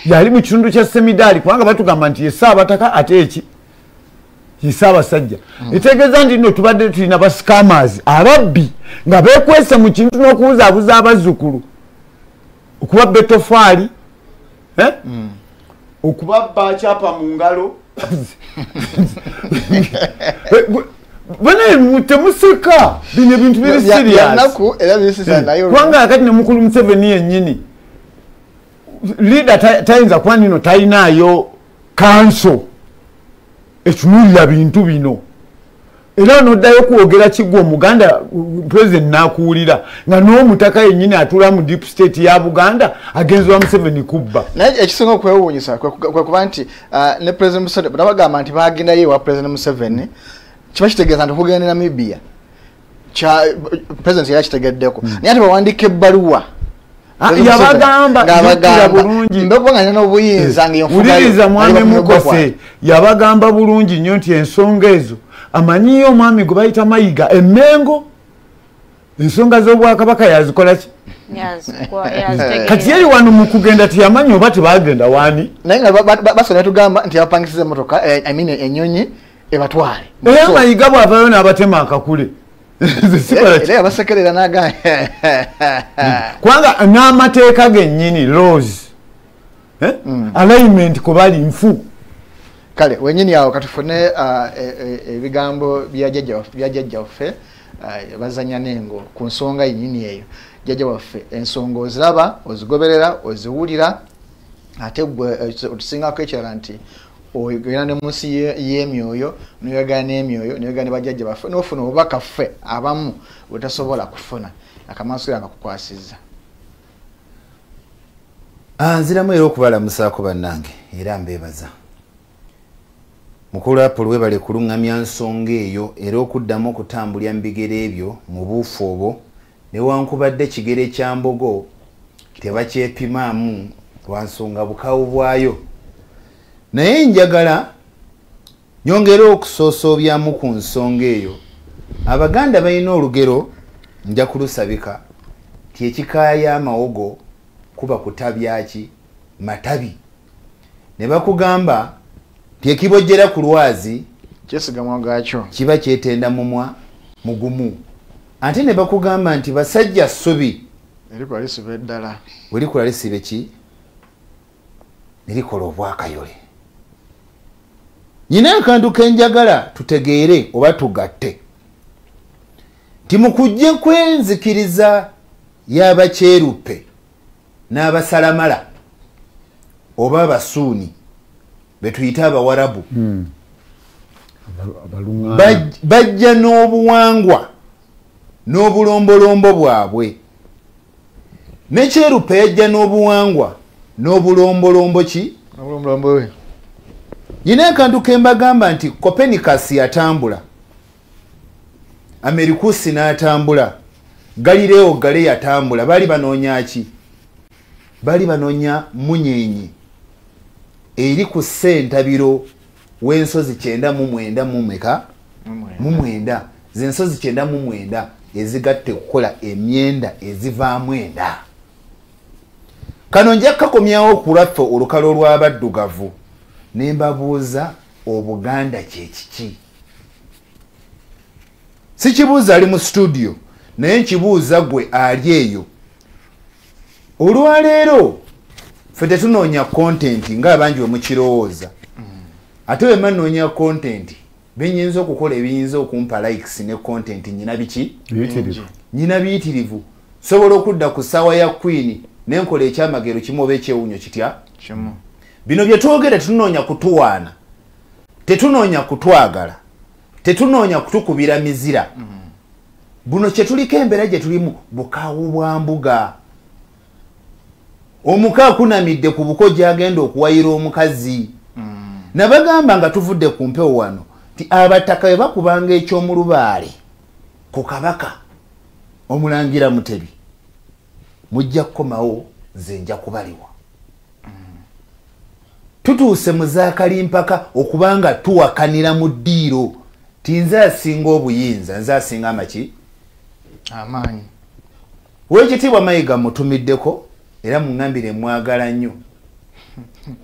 Yali mu kitundu kya Semidaali, kubanga batugamba nti ye Ssaabataka ate eki ye Ssaabasajja. Etegeeza nti nno tubadde tulina ba scammers ababbi nga beekwese mu kintu n'okubuzaabuza abazzukulu, okubabba ettofaali, okubabba kyapa mu ngalo. Bane temuseka, bino ebintu biri serious. Kubanga kati ne mukulu Museveni yennyini leader tayinza kuba nino talinaayo kanso etunuulira bintu bino. Era noddayo kwogera kigwa Omuganda president n'akuwulira nga n'omutaka yennyini atuula mu deep state ya Buganda agenzi wa Museveni kubba. Naye ekisinga okwewuunyisa kwe kuba nti ne President Museveni nabagamba nti bagendayo ewa President Museveni, kiba kitegeeza nti okugenda Namibia kya president yali akitegeddeko, naye ate bawandiika ebbaluwa yabagamba jjukira bulungi wuliriza mwami Mukose, yabagamba bulungi nnyo nti ensonga ezo amanyiyo omwami gwe bayita Mayiga Emmengo, ensonga z'obwakabaka yazikola ki? Kati yeri wano mu kugenda teyamanyi oba tebagenda wani, naye nga basooka tugamba nti yabapangisiza emmotoka, I mean ennyonyi ebatwale. Era Mayiga bw'avaayo n'abatema akakule, Era yabasekerera n'agamba kubanga n'amateeka gennyini laws alignment kubali nfu. Kale wenyini awo katufune ebigambo bya jjajja waffe bazanya n'engo ku nsonga yennyini eyo. Jjajja waffe ensonga oziraba, ozigoberera, oziwulira, ate gwe otusingako ekirala nti oyogera ne mu nsi y'emyoyo, n'oyogera n'emyoyo, n'oyogera ne bajjajja baffe, n'ofuna obubaka ffe abamu bwe kufuna. Akamaaso nga kukwasizza. Nziramu era okubalamusaako bannange era mbeebaza. Mukulu Apollo webale kuluŋŋamya nsonga eyo era okuddamu okutambulira mu bigere ebyo mu buufu obwo, newankubadde kigere kya mbogo tebakyepimaamu lwa nsonga bukawu bwayo. Naye njagala nyongere okusoosoobyamu ku nsonga eyo. Abaganda balina olugero, nja kulusabika, ti ekikaaya amawogo kuba kutabyaki matabi. Ne bakugamba ti ekibojjera ku lwazi kyesigamwa gaakyo kiba kyetenda mumwa mugumu. Ate ne bakugamba nti basajja ssubi erikola lisiba eddala, werikola lisibe ki nerikola obwakayole. Nyina akantu kenjagala tutegeere oba tugatte nti mu kujja kw'enzikiriza y'abakyeruppe n'abasalamala oba abasuuni betuyita abawarabu, bajja n'obuwangwa n'obulombolombo bwabwe. Ne kyeruppe yajja n'obuwangwa n'obulombolombo ki? Obulombolombo we. Nyina akantu ke mbagamba nti Copernicus yatambula, Amerikusi n'atambula, Galileo Galilei yatambula. Bali banoonya ki? Bali banoonya munyenye eri ku ssentabiro w'ensozi 99 mu9. Zensozi 99 ezigatte kukola emyenda ezivaamu enda. Kano nja kukakomyawo ku lwaffe olukalo lw'abaddugavu ne mbabuuza Obuganda kye kiki? Sikibuuza ali mu studio, naye nkibuuza gwe ali eyo. Olwaleero ffe tetunoonya content ng'abangi bwe mukirowooza. Ate bwe mbanoonya content, binyinza okukola ebiyinza okumpa likes ne content nyina biki? Nyina biyitirivu. Sobola okudda ku ssaawa ya Queen ne nkola ekyamagero kimu oba ekyewuunyo kitya? Kimu. Bino bye twogera tetunoonya kutuwaana, tetunoonya kutwagala, tetunoonya kutukubira mizira. Buno kye tuliko embeera gye tulimu bukawu bwa mbuga. Omuka akunamidde ku buko gy'agenda okuwayira omukazi. Nabagamba nga tuvudde ku mpewo wano nti abataka bwe bakubanga eky'omulubaale ku kabaka omulangira Mutebi, mujja kukomawo nze nja kubaliwa. Tutuuse mu zaakalimpaka okubanga tuwakanira mu ddiiro ti nze asinga obuyinza, nze asinga amaki? Amaanyi. Weekitiibwa Mayiga mutumiddeko era muŋŋambire mwagala nnyo.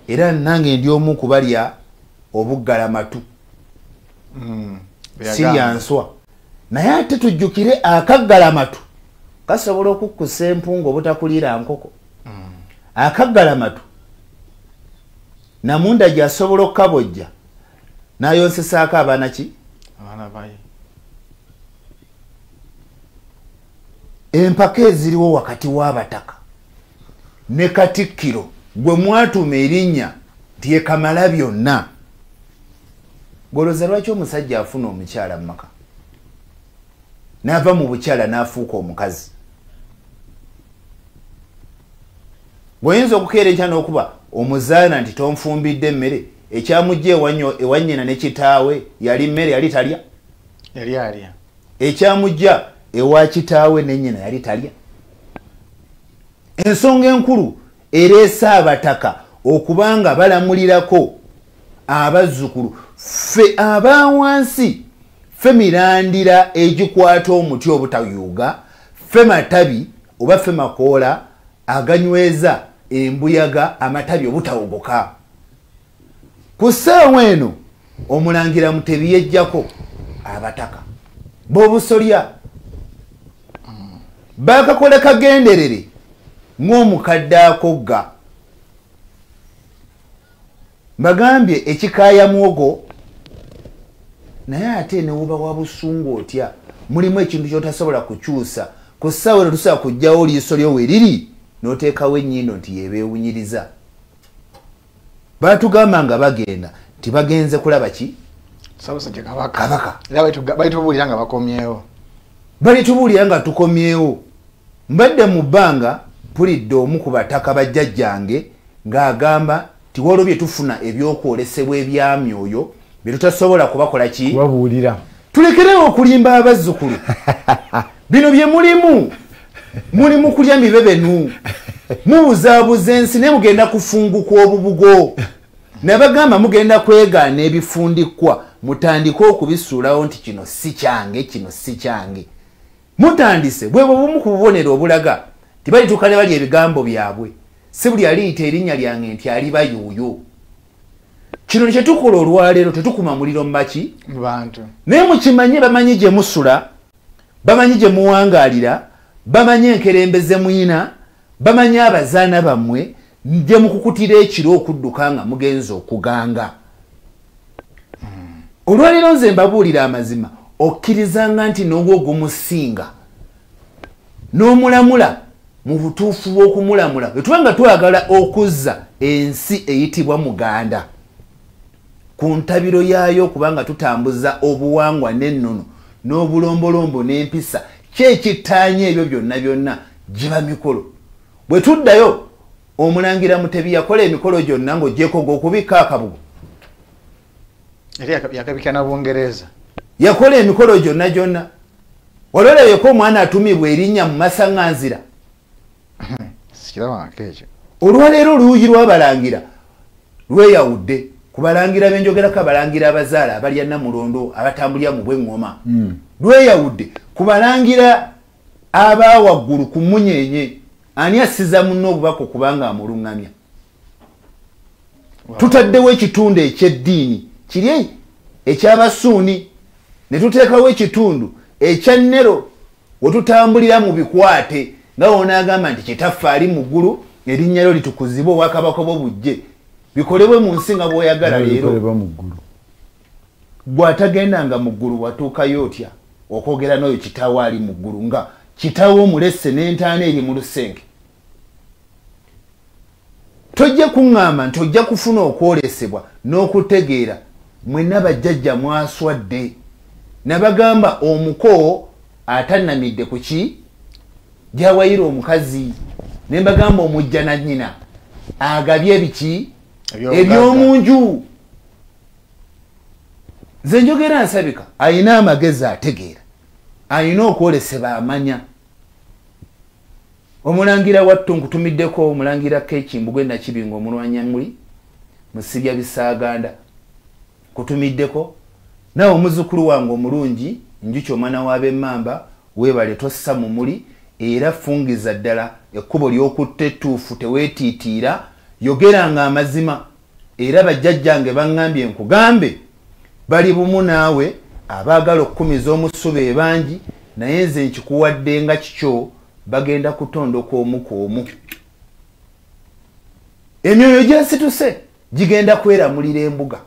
Era nange ndi omu ku balya obuggalamatu. Sirya nswa. Naye ate tujjukire akaggalamatu kasobola okukkusa empungu obutakuliira nkoko. Akaggalamatu namunda gy'asobola okukabojja n'ayonsesaako abaana ki? Abaana baye. Empaka eziriwo wakati w'abataka ne Katikkiro gwe mwatuuma erinnya nti ye Kamala byonna. Golooza lwaki omusajja afuna omukyala mu maka n'ava mu bukyala n'afuuka omukazi? Bw'oyinza okukeera enkya n'okuba omuzaana nti tonfumbidde emmere, ekyamujja ewa nnyina ne kitaawe yali mmere yali talya? Yali alya. Ekyamujja ewa kitaawe ne nnyina yali talya. Ensonga enkulu ereese abataka okubanga balamulirako abazzukulu ffe abawansi, ffe mirandira egikwata omuti obutayuuga, ffe matabi oba ffe makoola aganyweza embuyaga amatabi obutawogoka. Ku ssaawa eno omulangira Mutebi yeggyako abataka b'obusolya Bakakola kagenderere ng'omukadde akogga. Mbagambye ekikaaya muwogo, naye ate ne wuba wa busungu otya, mulimu ekintu ky'otasobola kukyusa. Ku ssaawa eno tusobola kuggyawo liiso lyo we liri n'oteekawo ennyindo nti yebeewunyiriza. Baatugamba nga bagenda nti bagenze kulaba ki? Ssaabasajja Kabaka. Era balitubuulira nga bakomyewo. Balitubuulira nga tukomyewo. Mbadde mu bbanga mpulidde omu ku bataka bajjajjange ng'agamba nti waliwo bye tufuna ebyokwolesebwa ebyamyoyo bye tutasobola kubakola ki? Kubabuulira. Tulekerewo okulimba abazzukulu. Bino bye mulimu. Mulimu kulya mibebenu. Mubuzaabuza ensi naye mugenda kufunguka obubugo. Nabagamba mugenda kwegaana ebifundikwa, mutandike okubisuulawo nti kino si kyange, kino si kyange. Mutandise bwe bumu ku bubonero obulaga nti balituuka ne balya ebigambo byabwe. Si buli aliyita erinnya lyange nti aliba yuuyo. Kino kye tukola olwaleero, tetukuma muliro mu baki? Mu bantu. Naye mukimanye, bamanyi gye musula, bamanyi gye muwangaalira, bamanyi enkerembe ze muyina, bamanyi abazaana bammwe gye mukukutira ekiro okudduka nga mugenze okuganga. Olwaleero nze mbabuulira amazima, okkirizanga nti n'ogwo gumusinga n'omulamula mu butuufu bw'okumulamula. Bwe tuba nga twagala okuzza ensi eyitibwa Muganda ku ntabiro yaayo, kubanga tutambuza obuwangwa n'ennono n'obulombolombo n'empisa, ki ekittaanya ebyo byonna byonna giba mikolo. Bwe tuddayo, omulangira Mutebi yakola emikolo gyonna ng'oggyeko gw'okubikka akabugo. Era yakabikka na Bungereza. Yakola emikolo gyonna gyonna. Wali olabyeko omwana atumibwa erinnya mu masaŋŋanzira? Sikirabangako ekyo. Olwaleero oluuyi lw'abalangira lweyawudde ku balangira benjogerako, abalangira abazaala abalya Namulondo abatambulira mu bw'eŋŋoma. Lweyawudde ku balangira abawaggulu ku mmunyeenye. Ani assiza munne obubaka okubanga amuluŋŋamya? Tutaddewo ekitundu eky'eddiini kiri eky'abasuuni, ne tuteekawo ekitundu ekya Nnero we tutambulira mu bikwate, nga wonaagamba nti kitaffe ali mu ggulu, erinnya lyo litukuzibwe, obwakabaka bwo bujje, bikolebwe mu nsi nga bw'oyagala leero. Bw'atagendanga mu ggulu watuukayo otya okwogera n'oyo kitaawo ali mu ggulu, nga kitaawo omulesse n'entaana eri mu lusenge? Tojja kuŋŋamba nti ojja kufuna okwolesebwa n'okutegeera. Mwenna bajjajja mwaswadde. Nabagamba omuko atannamidde ku ki gy'awayira omukazi, ne mbagamba omujja na nnyina agabye ebiki eby'omu nju. Nze njogera nsabika, ayina amagezi ategeera, ayina okwolesebwa amanya. Omulangira wattu nkutumiddeko, omulangira Kekimbugwe Nakibinga omulwanyamuli musibya bisaaganda, nkutumiddeko. Naawe omuzzukulu wange omulungi Njuki omwana w'ab'emmamba, weebale tossa mumuli, era fungiza ddala ekkubo ly'okutta ettuufu, teweetiitiira, yogeranga amazima. Era bajjajjange baŋŋambye nkugambe, bali bumu naawe abaagala okukumiza omusuba ebangi, naye nze nkikuwadde nga kikyo, bagenda kutondoka omu ku omu. Emyoyo gyensituse gigenda kweramulira embuga.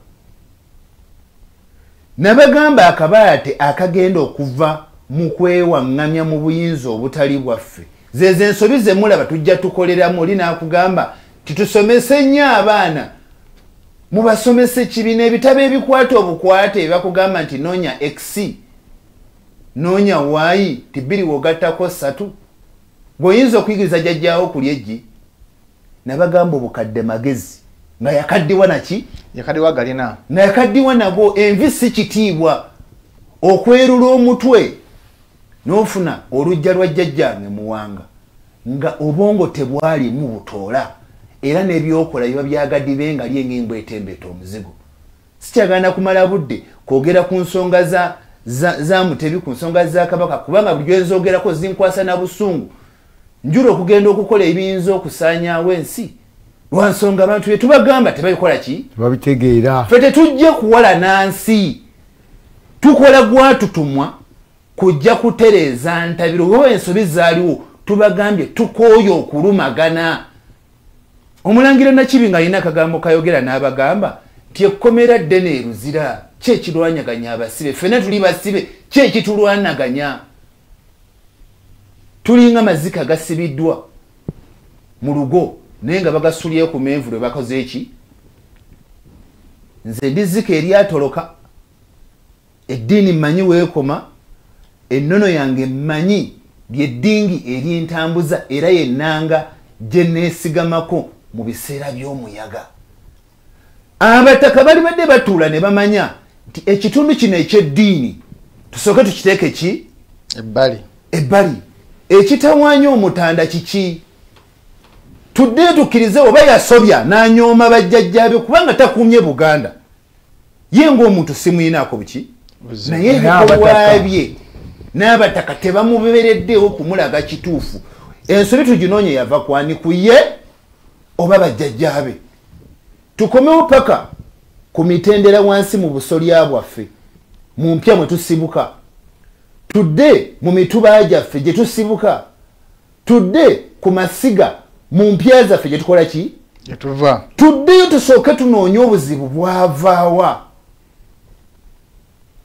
Nabagamba akabaate akagenda okuva mu kwewaŋŋamya mu buyinza obutali bwaffe. Zeze ensobi ze mulaba tujja tukoleramu. Oli n'akugamba titusomese nnyo abaana, mubasomese kibina ebitabo ebikwata obukwate, bakugamba nti noonya x noonya y, ti 2 wogattako 3. Bw'oyinza okuyigiriza jjajjaawo kulya eggi. Nabagamba obukadde magezi nga yakaddiwa naki? Yakaddiwa galina. Nga yakaddiwa nago. Envi si kitiibwa. Okwerula omutwe n'ofuna olujja lwa jjajjange Muwanga nga obwongo tebwalimu butoola, era n'ebyokola biba byagadibe nga lyeng'embwa etembeeta omuzigo. Sikyagana kumala budde kwogera ku nsonga za Mutebi, ku nsonga za Kabaka, kubanga buli lwenzogerako zinkwasa na busungu. Njula okugenda okukola ebiyinza okusaanyaawo ensi lwa nsonga abantu bye tubagamba tebabikola ki? Tebabitegeera. Ffe tetujja kuwala nansi, tukola gwatutumwa Kujja kutereeza ntabiro oba ensobi zaaliwo tubagambye tukooye okulumagana. Omulangira Nakibinga alina akagambo kayogera n'abagamba nti ekkomera ddene eruzira ki ekirwanaganya abasibe, ffenna tuli basibe, ki ekitulwanaganya? Tulinga mazika gasibiddwa mu lugo naye nga bagasulyeyo ku menvu lwe bakoze eki? Nze ndi zika eryatoloka, eddiini mmanyi weekoma, ennono yange mmanyi lyeddingi erintambuza era yennanga gye neesigamako mu biseera by'omuyaga. Abataka bali badde batuula ne bamanya nti ekitundu kino eky'eddiini tusooke tukiteeke ki? Ebbali. Ebbali. Ekitawaanya omutanda kiki? Tudde tukkirize oba yasobya n'anyooma bajjajjaabe kubanga takuumye Buganda. Ye ng'omuntu simuyinaako buki? Naye ebikolwa bye n'abataka tebamubeereddewo kumulaga kituufu. Ensobi tuginoonye yava kwani, ku ye oba bajjajjaabe? Tukomewo paka ku mitendera wansi mu busolya bwaffe mu mpya mwe tusibuka, tudde mu mituba gyaffe gye tusibuka, tudde ku masiga mu mpya zaffe gye tukola ki? Gye tuva. Tuddeyo tusooke tunoonye obuzibu bwavaawa,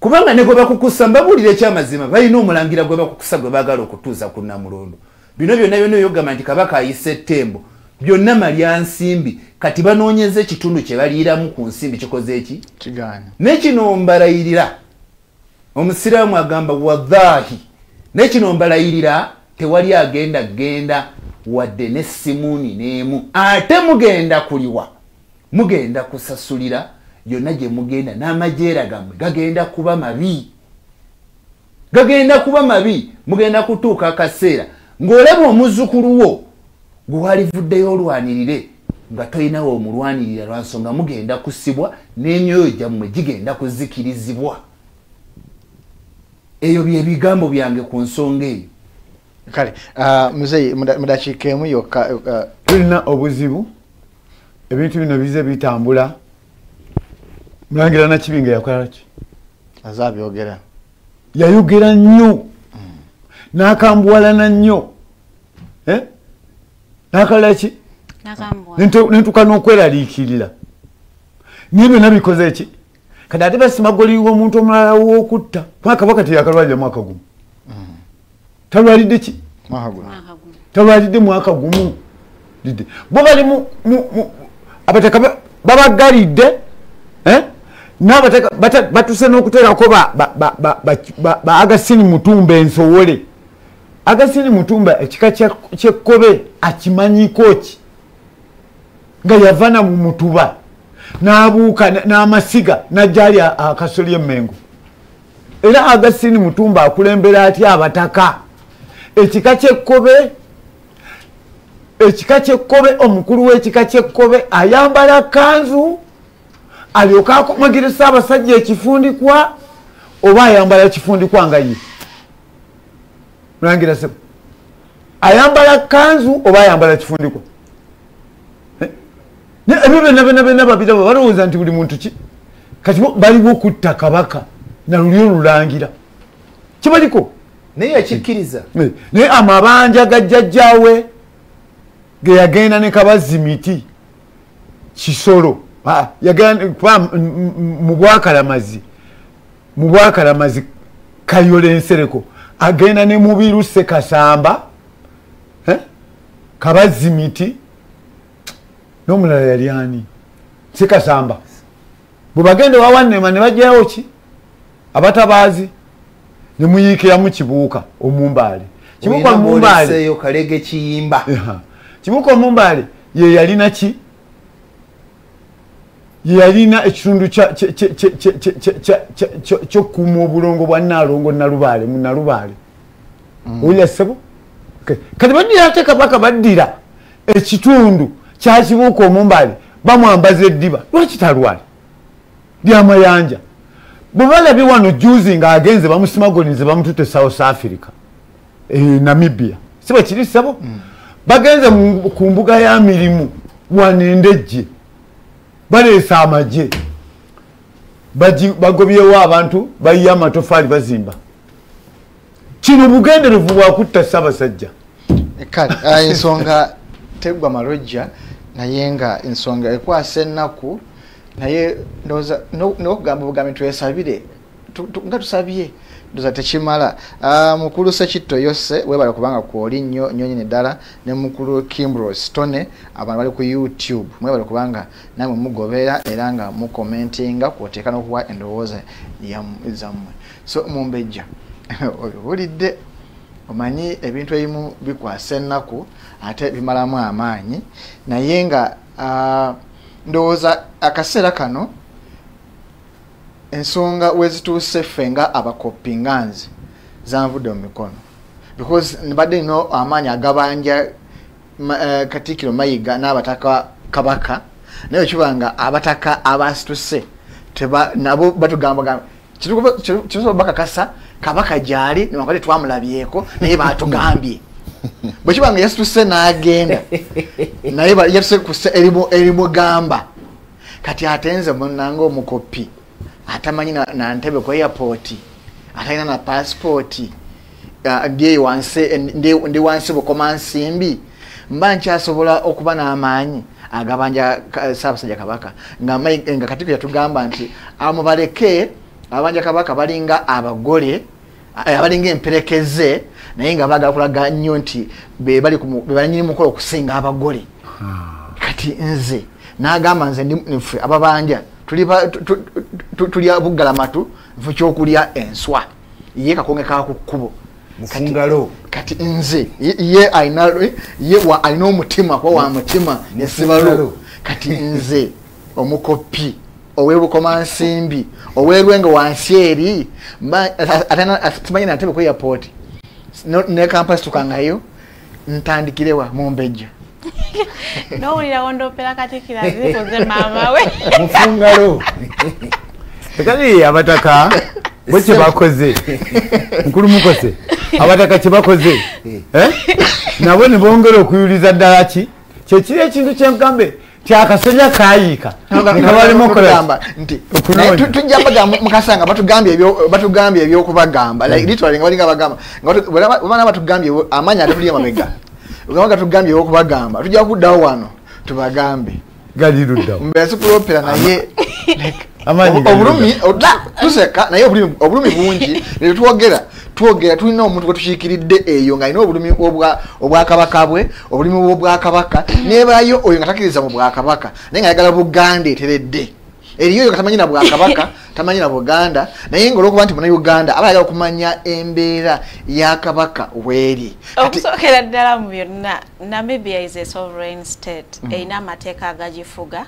kubanga ne gwe bakukusa, mbabuulira ekyamazima, balina omulangira gwe bakukusa gwe baagala okutuusa ku Nnamulondo. Bino byonna byonna oyogamba nti Kabaka ayise ettembo, byonna malya nsimbi. Kati banoonyeza ekitundu kye baliiramu ku nsimbi kikoze eki? Kigaana. Ne kino mbalayirira, omusiraamu agamba wadhaahi, ne kino mbalayirira tewali agenda genda wadde n'essimuuni n'emu. Ate mugenda kuliwa, mugenda kusasulira yonna gye mugenda, n'amajeera gammwe gagenda kuba mabi, gagenda kuba mabi. Mugenda kutuuka akaseera ng'olaba omuzzukulu wo gwe walivuddeyo olwanirire nga tolinawo omulwanirira lwa nsonga mugenda kusibwa n'emyoyo gyammwe gigenda kuzikirizibwa. Eyo bye bigambo byange ku nsonga eyo. Kale muzeeyi, mu dakiika emu yokka, tulina obuzibu, ebintu bino bize bitambula. Mulangira Nakibinga yakola ki? Azabyogera. Yayogera nnyo n'akambuwalana nnyo, n'akola ki? Nentuka n'okweraliikirira naye byonna bikoze ki? Kati ate basimagolinga omuntu omulala w'okutta, kuba Kabaka teyakalwalira mwaka gumu. Talwalidde ki? Talwalidde mwaka gumu. Bo bali abataka babagalidde, n'abataka batuse n'okuteerako ba Agasini Mutumba ensowole. Agasini Mutumba ekika ky'ekkobe akimanyiko ki? Nga yavana mu mutuba n'abuuka n'amasiga n'ajja ali akasoli emmengo. Era Agasini Mutumba akulembera atya abataka? Ekika ky'ekkobe, ekika ky'ekkobe, omukulu w'ekika ky'ekkobe ayambala kanzu alyoka akomagire Ssaabasajja ekifundikwa, oba ayambala kifundikwa nga ye? Mulangira sebo, ayambala kanzu oba ayambala kifundikwa? Ebyo byonna byonna byonna babiraba, balowooza nti buli muntu ki? Kati baliwo okutta Kabaka na luli olulangira kibaliko, naye yakikkiriza. Naye amabanja ga jjajjaawe ge yagenda ne Kabazzi miti Kisolo, yagenda mu Bwakalamazi, mu Bwakalamazi Kayola Ensereko, agenda ne Mubiru Ssekasamba, Kabazzi miti n'omulala yali ani? Ssekasamba. Bwe bagenda ewa Wannema ne baggyayo ki? Abatabaazi ne muyiikiramu Kibuuka Omumbaale. Kibuuka Omumbaale Kalege Kiyimba. Kibuuka Omumbaale ye yalina ki? Ye yalina ekitundu ky'okukuuma obulongo bwa Nnaalongo Nnalubaale mu Nnalubaale. Owulira ssebo? Kati baddira ate Kabaka baddira ekitundu kya Kibuuka Omumbaale bamwambaza eddiba. Lwaki talwala? Lyamayanja. Bwe balabye wano juzi ng'agenze bamusimagonize bamututte South Africa, Namibia, si bwe kiri ssebo? Bagenze ku mbuga ya mirimu wano Endejje, baleese amagye, bagobyewo abantu, bayiye amatofaali bazimba. Kino bugenderevu bwakutta Ssaabasajja. Kale ensonga tegwa malojja, naye nga ensonga ekwasa ennaku, naye ndowooza n'okugamba obugambi twesabire nga tusabye ndowooza tekimala. Mukulu Sekitto Yose webale kubanga kwoli nnyo nnyo nnyini ddala, ne mukulu Kimbros Stone, abantu bali ku YouTube mwebale kubanga namwe mugobera era nga mukomentinga kwoteeka n'okuwa endowooza zammwe. So Mumbejja obiwulidde, omanyi ebintu ebimu bikwasa ennaku ate bimalamu amaanyi, naye nga ndowooza akaseera kano ensonga wezituuse ffe nga abakopi nga nze zanvudde mu mikono, because mbadde nina amaanyi agabanja Katikkiro Mayiga n'abataka Kabaka, naye ekiba nga abataka abasituse nabo batugamba kisobola bakakasa Kabaka gyali newankubadde twamulabyeko, naye batugambye bwe kiba nga yasituse n'agenda, naye yatuse kussa erimugamba. Kati ate nze munnange omukopi atamanyi na ntebe ku airport, atalina na passport, ndi wansi Bukomansimbi, mba nkyasobola okuba n'amaanyi agabanja Ssaabasajja Kabaka, nga Katikkiro yatugamba nti amubaleke abanja Kabaka balinga abagole, abalinga emperekeze, naye nga baagala kulaga nnyo nti be bali mukolo okusinga abagole. Kati nze n'agamba nze nffe ababanja tulya buggalamatu nfu kyokulya enswa, ye kakonge ka ku kkubo mufungalo. Kati nze ye alina omutima kuba wa mutima nesibalo. Kati nze omukopi ow'Ebukomansimbi ow'Erwengo wansi eri simanyi na ntebe ku airport ne Kampala situkangayo, ntandikirewa Mumbejja. Nowulira wondoopera Katikkiro azikoze maama we mufungalo. Kati abataka bo kye bakoze, mukulu mukose, abataka kye bakoze nabo ne bongera okuyuliza ddala ki kyekiri ekintu kyengambe kyakasenya kayiika nekabalimu nti tujja bagamba mukasanga batugambye ebyokubagamba, like literally nga balinga bagamba nga batugambye amaanyi agatuli emabega, nga tugambye ebyokubagamba, tujja kuddawo wano tubagambe galiruddawo mbeera sikulopera, naye obulumi tuseka, naye obulumi bungi ne twogera tulina omuntu gwe tukiikiridde eyo ng'alina obulumi obwakabaka bwe, obulumi bw'obwakabaka, nebayo oyo nga takkiriza mu bwakabaka naye ng'ayagala Buganda eteredde. Eriyo oyo nga tamanyi na bwakabaka, tamanyi na Buganda, naye ng'olwokuba nti Munnayuganda aba ayagala okumanya embeera ya Kabaka weeri. Okusookera ddala mu byonna, Namibia is a sovereign state, erina amateeka agagifuga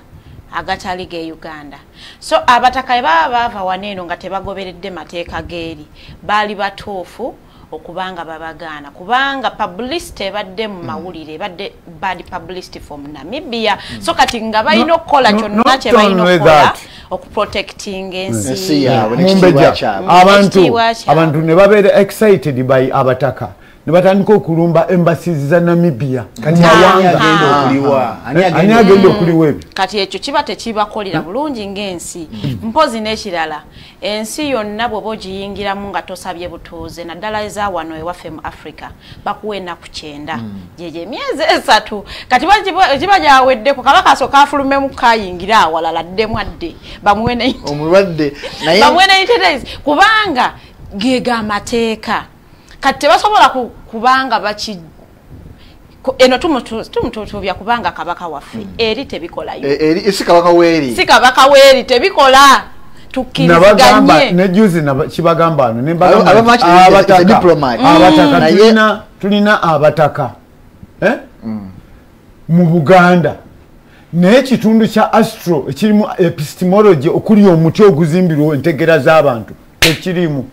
agatali ge Uganda. So abataka baba bava wano eno nga tebagoberedde mateeka geeri, baali batuufu okubanga babagaana, kubanga publicity ebadde mu mawulire ebadde bad publicity from Namibia. So kati nga balina okukola kyonna kye balina okukola okuprotecting ensi yaabwe. Abantu ne babeera excited by abataka ne batandika okulumba embassies za Namibia. Kati ani agenda okuliwa ebyo? Kati ekyo kiba tekibakolera bulungi ng'ensi. Mpozi n'ekirala, ensi yonna bw'oba ogiyingiramu nga tosabye butuuze, naddala eza wano ewaffe mu Africa, bakuwa ennaku 90, gyegyo emyezi 3. Kati kiba gyaweddeko, Kabaka asooka afulumemu kayingira awalala addemu adde bamuwe omulwadde, bamuwe 90 days, kubanga ge amateeka. Kati tebasobola kubanga baki eno tumututubya kubanga Kabaka waffe eri tebikolayo. Eri si Kabaka weeri, si Kabaka weeri tebikola. Nabagamba ne juzi kibagamba wano ne mbagamba abataka tulina abataka mu Buganda, naye ekitundu kya astro ekirimu epistemology okuli omuti oguzimbirwa entegera z'abantu tekirimu.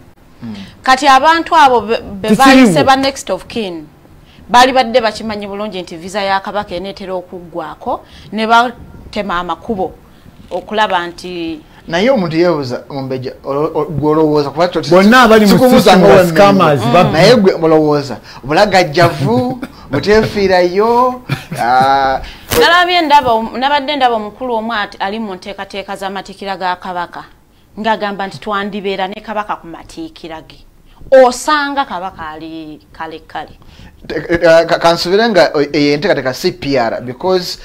Kati abantu abo be bayise ba next of kin bali badde bakimanyi bulungi nti visa ya Kabaka eneetera okuggwako, ne batema amakubo okulaba nti naye omuntu yeebuuza Mumbejja gwe olowooza kuba bonna abali mu system wa scammers, naye gwe olowooza obulagajjavu buteefiirayo. Nabadde ndaba omukulu omu ali mu nteekateeka z'amatikkira ga Kabaka ng'agamba nti twandibeera ne Kabaka ku matikkira ge. Osanga kabaka ali kale kale. Kansubire nga enteekateeka si PR, because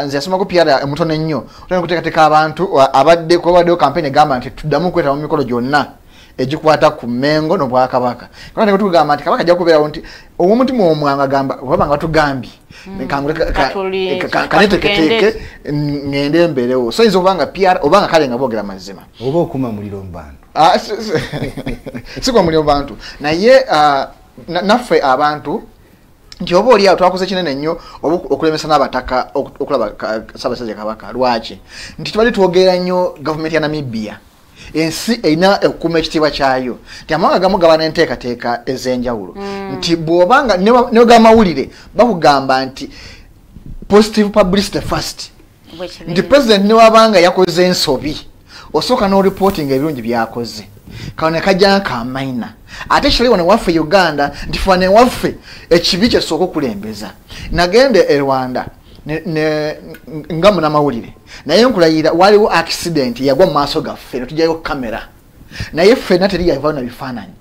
nze yasomako PR mutono nnyo. Otandika okuteekateeka abantu abadde kubaddewo campaign egamba nti tuddamu kwetaba mu mikolo gyonna egikwata ku Mmengo n'Obwakabaka. Kati tugamba nti kabaka ajja kubeerawo nti ow'omutima omwangu agamba oba nga batugambye kaneteeketeeke ngende mbeerewo. So yinza okuba nga PR oba nga kale nga boogera mazima. Oba okuma muliro mu bantu. Si kwa muliro mu bantu. Naye naffe abantu nti oba oli awo twakoze kinene nnyo okulemesa n'abataka okulaba Ssaabasajja Kabaka. Lwaki? Nti tubadde twogera nnyo gavumenti ya Namibia. Ensi erina okukuuma ekitiibwa kyayo. Nti amawanga agamu gaba n'enteekateeka ez'enjawulo. Nti bw'obanga ne gamawulire bakugamba nti positive publicity first. Nti president ne wabanga yakoze ensobi osooka n'oreporting ebirungi by'akoze. Kano ne kajja nk'amayina. Ate kitali wano waffe Uganda nti ffe waffe ekibi kye tusooka okulembeza. Nagenda e Rwanda nga munnamawulire, naye nkulayira waliwo accident yagwa mu maaso gaffe ne tujjayo kamera, naye ffenna teri yavaayo na bifaananyi.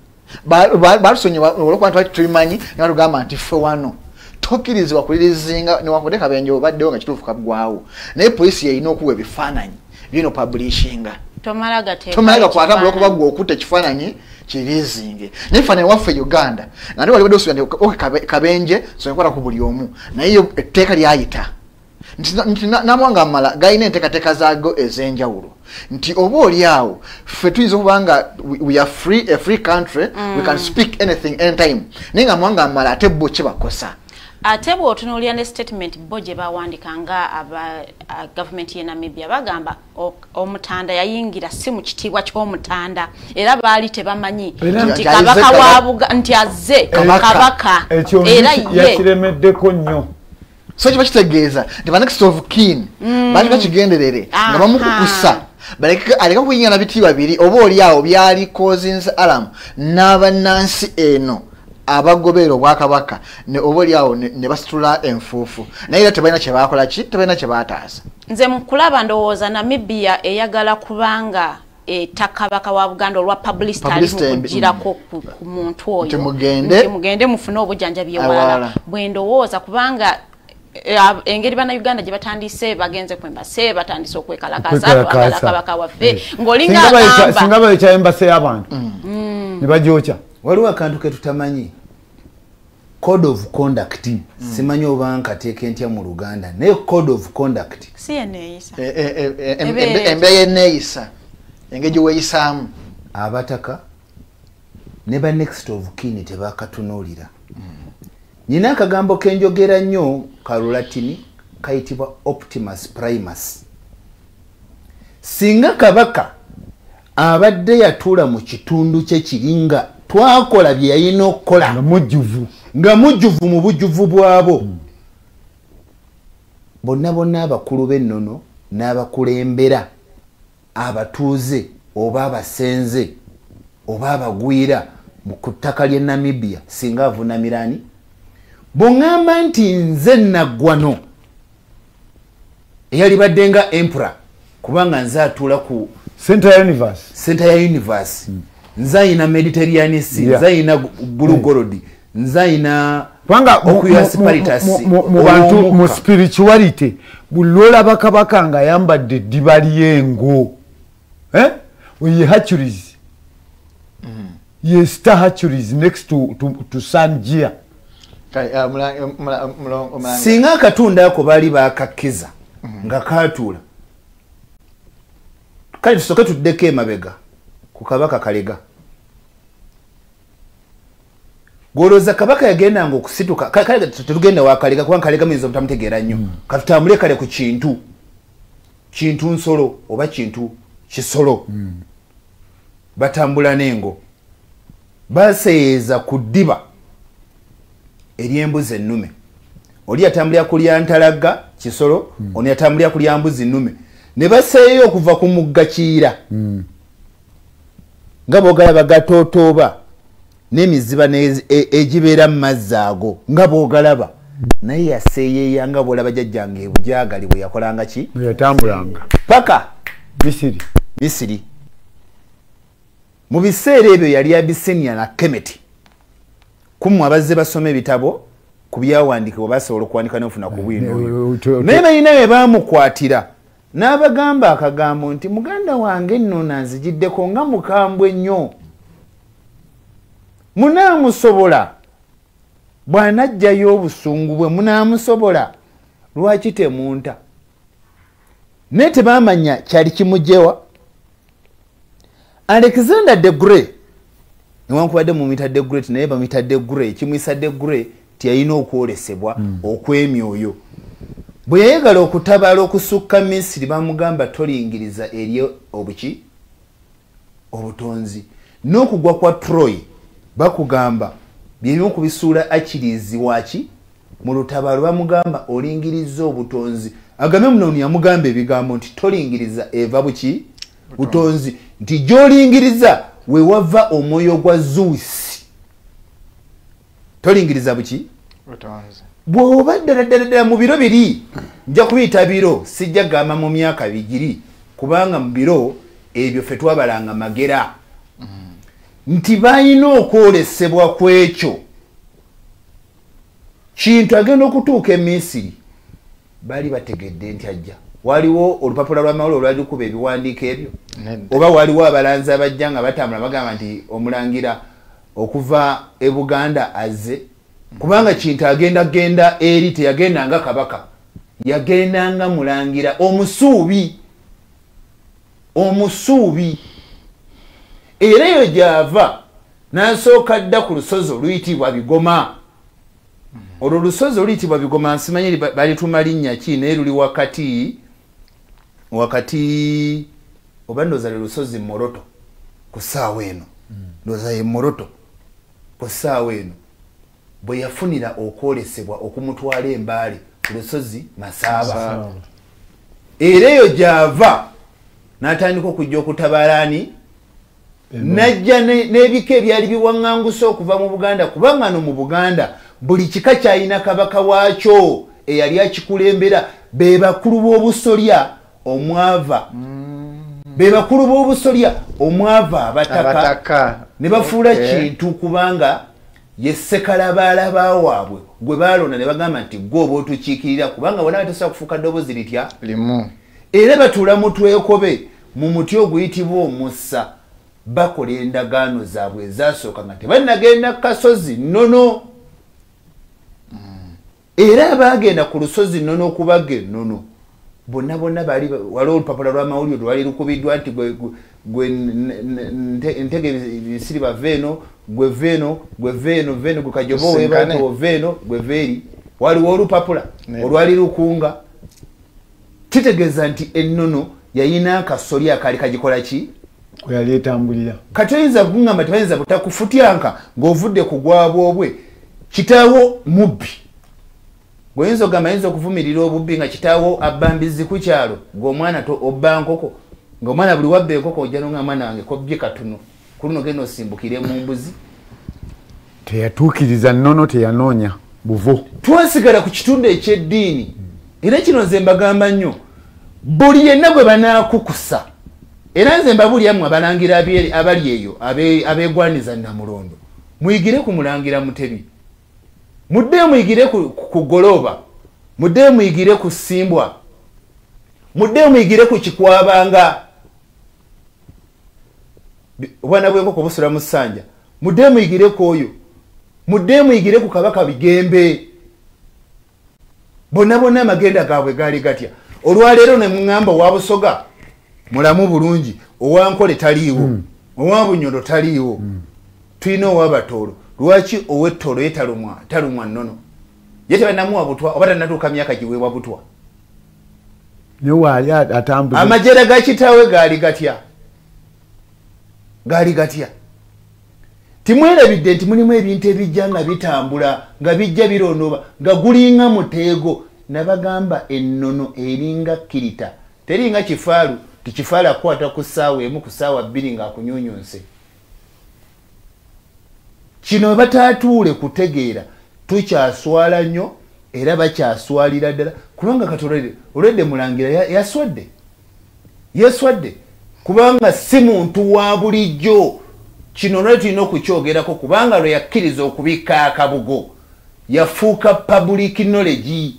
Batusonyiwa olw'okuba twali tubimanyi, ne batugamba nti ffe wano tokkirizibwa kulirizinga newankubadde kabenje obaddewo nga kituufu kaggwawo, naye poliisi yeyina okuwa ebifaananyi byino publishinga. Tomala gakwata olw'okuba ggwe okutta ekifaananyi kirizinge. Naye ffe waffe Uganda nga ndi walibadde osuubira nti kabenje soenkwata ku buli omu, naye yo etteeka lyayita. Nti n'amawanga amala galina enteekateeka zaago ez'enjawulo. Nti oba oli awo ffe tuyinza okuba nga we are free, a free country, we can speak anything anytime, naye nga amawanga amala ate bo kye bakosa. Ate bw'otunuulira ne statement bo gye bawandiika nga aba gavumenti y'e Namibia, bagamba omutanda yayingira si mu kitiibwa ky'omutanda, era baali tebamanyi nti kabaka wa nti azze kabaka, era ye yakiremeddeko nnyo. So kiba kitegeeza nti ba next of kin baali bakigenderere nga bamukukusa aleke kuyingira na bitiibwa biri, oba oli awo byali causes alarm n'abannansi eno abagoberera obwakabaka oba oli awo ne basitula enfuufu, naye era tebalina kye baakola ki, tebalina kye baataasa. Nze mu kulaba ndowooza Namibia eyagala kubanga etta kabaka wa Buganda olwa publicity ali mu kugirako ku muntu oyo, nti mugende mufune obujjanjabi ewalala. Bwe ndowooza kubanga engeri bannayuganda gye batandise bagenze ku embase, batandise okwekalakaasa twagala kabaka waffe, ng'olinga agamba singa bayokya embase y'abantu ne bagyokya. Waliwo akantu ke tutamanyi, code of conduct. Simanyi oba nkateeka entya mu Luganda, naye code of conduct si yenneeyisa, embeera yenneeyisa, engeri gye weeyisaamu. Abataka ne ba next of kin tebakatunuulira. Nina akagambo kenjogera nnyo ka Lulatini kayitibwa Optimus Primus. Singa kabaka abadde yatuula mu kitundu kye kiringa twakola bye yalina okukola nga mujjuvu mu bujjuvu bwabo, bonna bonna abakulu b'ennono n'abakulembera abatuuze oba abasenze oba abagwira ku ttaka ly'e Namibia, singa avunamirani bw'oŋŋamba nti nze Naggwano eyalibadde nga emperor, kubanga nze atuula ku center ya universe, center ya universe, nze ayina Mediterranean Sea, nze ayina blue gold, nze ayina kubanga mu bantu mu spirituality buli lw'olaba kabaka ng'ayambadde eddiba ly'engo, ye Hercules, ye star Hercules next to Sanjia. Singa akatundu ako baali bakakkiza nga katuula. Kale tusooke tuddeko emabega ku kabaka Kalega. Gw'olowooza kabaka yagendanga okusituka, kale tetugenda wa Kalega kubanga Kalega muyinza obutamutegeera nnyo. Katutambule kale ku kintu, kintu nsolo oba kintu kisolo. Batambula n'engo, baseeyeza ku ddiba ery'embuzi ennume. Oli yatambulira ku lya Ntalagga kisolo, ono yatambulira ku lya mbuzi nnume. Ne baseeyo okuva ku mugga Kiyira, nga bw'ogalaba gatootoba n'emiziba egibeera mu mazzi ago nga bw'ogalaba, naye yaseeyeeya nga bw'olaba jjajjange Bujaagali bwe yakolanga ki, bwe yatambulanga paka Misiri. Misiri. Mu biseera ebyo yali Abyssinia na Kemet. Kumwe abazze basoma ebitabo ku byawandiikibwa basobola okuwandika n'ofuna ku bwino. Naye balina be baamukwatira n'abagamba akagambo nti muganda wange nno nanzigiddeko nga mukambwe nnyo, munaamusobola bw'anajjayo obusungu bwe, munaamusobola, lwaki temunta? Naye tebamanya kyali kimugyewa. Alexander the Great, newankubadde mumuyita the Great, naye bamuyita the Great, kimuyisa the Great tiyalina okwolesebwa okw'emyoyo. Bwe yayagala okutabaala okusukka Misiri, bamugamba tolingiriza eri obuki obutonzi. N'okugwa kwa Troy bakugamba byebimu ku bisuula Achilles waki mu lutabaalo, bamugamba olingiriza obutonzi. Agamemnoni yamugamba ebigambo nti tolingiriza eva buki butonzi, nti gy'olingiriza we wava omwoyo gwa Zeus. Tolingiriza buki butonzi. Bw'oba ddala ddala ddala mu biro biri, nja kubiyita biro, sijja gamba mu myaka bigiri, kubanga mu biro ebyo ffe twabalanga magera. Nti balina okwolesebwa ku ekyo kintu. Agenda okutuuka e Misiri baali bategedde nti ajja. Waliwo olupapula lw'amawulire olwali lukuba ebiwandiiko ebyo, oba waliwo abalanzi abajja nga batambula bagamba nti omulangira okuva e Buganda azze, kubanga Kintu agenda genda eri teyagenda nga kabaka, yagenda nga mulangira omusuubi. Omusuubi era eyo gy'ava n'asooka dda ku lusozi oluyitibwa Bigoma. Olwo lusozi oluyitibwa Bigoma nsimanyi balituma linnya ki, naye luli wakati wakati oba ndowooza lwe lusozi Moroto ku ssaawa eno, ndowooza ye Moroto ku ssaawa eno, bwe yafunira okwolesebwa okumutwala Embaale ku lusozi Masaaba. Era eyo gy'ava n'atandika okujja okutabaala ani, najja n'ebika ebyali biwaŋŋanguse okuva mu Buganda, kubanga no mu Buganda buli kika kyalina kabaka waakyo eyali akikulembera. Be bakulu b'obusolya omwava, be bakulu b'obusolya omwava abataka ne bafuula Kintu, kubanga ye ssekalabaalaba waabwe gwe baalonda ne bagamba nti gwe oba otukiikirira, kubanga bonna batasobola kufuuka ddoboozi litya limu. Era batuula mu twekobe mu muti oguyitibwa omussa, bakola endagaano zaabwe ezasooka nga tebannagenda kasozi nnono. Era baagenda ku lusozi nnono okubaga ennono, bonna bonna bali waliwo olupapula lw'amawulire lwali lukubiddwa nti gwe ntege bisiri bava eno, gwe veeno, gwe veeno, veeno, gwe Kajoba weebato veeno, gwe veeri. Waliwo olupapula olwali lukunga, kitegeeza nti ennono yayina akasoli akaali kagikola ki kweyali etambulira. Kati oyinza kugamba tebayinza butakufutyanka ng'ovudde ku gwabwobwe. Kitaawo mubbi, gweoyinza ogamba ayinza okuvumirira obubbi nga kitaawo abba mbizzi ku kyalo, ng'omwana obba nkoko, ng'omwana buli wabba enkoko ojja nonga mwana wange kobbye katono, ku luno genda osimbukire mu mbuzi. Teyatuukiriza nnono, teyanoonya buvo. Twasigala ku kitundu eky'eddiini. Era kino nze mbagamba nnyo, buli yenna gwe banaakukusa, era nze mbabuulira abalangira abali eyo abeegwaniza Namulondo, muyigire ku Mulangira Mutebi, muddeyo muyigire ku Goloba, muddeyo muyigire ku Simbwa, muddeyo muyigire ku Kikwabanga, obwana bw'enkoko busula mu ssanja, muddeyo muyigire ku oyo, muddeyo muyigire ku Kabaka Bigembe. Bonna bonna amagenda gaabwe gaali gatya? Olwaleero ne muŋŋamba owa Busoga mulamu bulungi, owa Nkole taliiwo, owa Bunyoro taliiwo, tulina ow'Abatoolo. Lwaki ow'Ettoolo ye talumwa nnono? Ye tebannamuwa butwa oba tannatuuka myaka giweebwa butwa? Naye waali atambuza. Amajera ga kitaawe gaali gatya? Gaali gatya? Timwerabidde nti mulimu ebintu ebijja nga bitambula, nga bijja birondoba, nga gulinga muteego. Nabagamba ennono eringa kirita, teringa kifaalu. Tikifaalu akukwata ku ssaawa 1, ku ssaawa 2 ng'akunyunyunse. Kino bataatuule kutegeera, tukyaswala nnyo era bakyaswalira ddala, kubanga kati olwedde mulangira yaswadde, yaswadde, kubanga si muntu wa bulijjo. Kino lwe tulina okukyogerako kubanga lwe yakkiriza okubikka akabugo yafuuka public knowledge.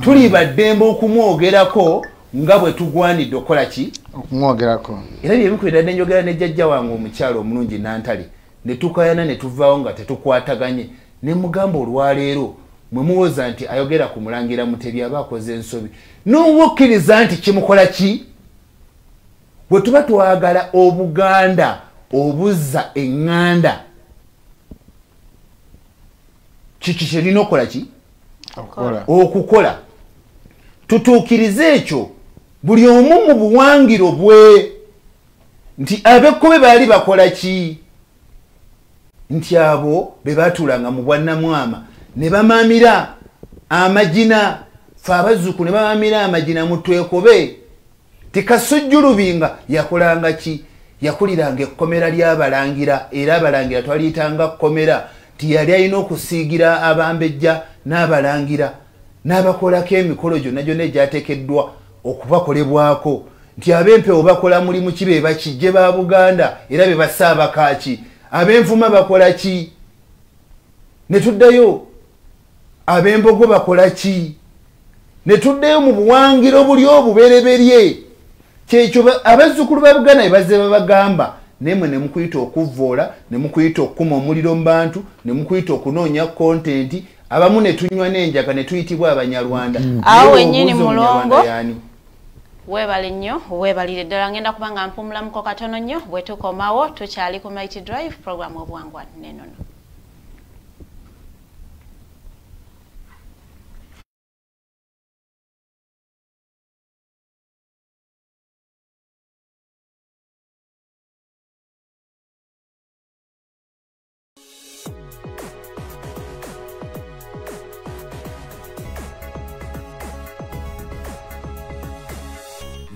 Tuli baddembe okumwogerako nga bwe tugwanidde okukola ki? Okumwogerako. Era byebikwira ne njogera ne jjajja wange omukyalo omulungi Nantale ne tukayana ne tuvaawo nga tetukwataganye ne mugamba olwaleero mwe muwoza nti ayogera ku Mulangira Mutebi aba akoze ensobi n'owokkiriza nti kimukola ki? Bwe tuba twagala Obuganda obuzza eŋŋanda kiki kyerina okukola ki? Okukola. Tutuukirize ekyo buli omu mu buwangiro bwe nti ab'ekkobe baali bakola ki? Nti abo be baatuulanga mu bwannamwama ne bamaamira amagina, fe abazzukulu ne bamaamira amagina mu twekobe. Tikasujjulubinga yakolanga ki? Yakuliranga ekkomera ly'abalangira, era abalangira twaliyitanga kkomera, nti yali alina okusiigira abambejja n'abalangira n'abakolako emikolo gyonna gyonna egyateekeddwa okubakolebwako, nti ab'empewo bakola mulimu ki? Be bakijje ba Buganda era be basaabakaaki. Ab'envuma bakola ki? Ne tuddayo ab'embogo bakola ki? Ne tuddayo mu buwangiro buli obubereberye. Kyekyo abazzukulu ba Buganda be bazze babagamba, naye ne mukuyita okuvvoola, ne mukuyita okukuma omuliro mu bantu, ne mukuyita okunoonya kontenti, abamu ne tunywa n'enjaga ne tuyitibwa Abanyarwanda. Awo wennyini Mulongo weebale nnyo, weebalire ddala. Ngenda kuba nga mpumulamuko katono nnyo, bwe tukomawo tukyali ku Mighty Drive program Obuwangwa n'Ennono.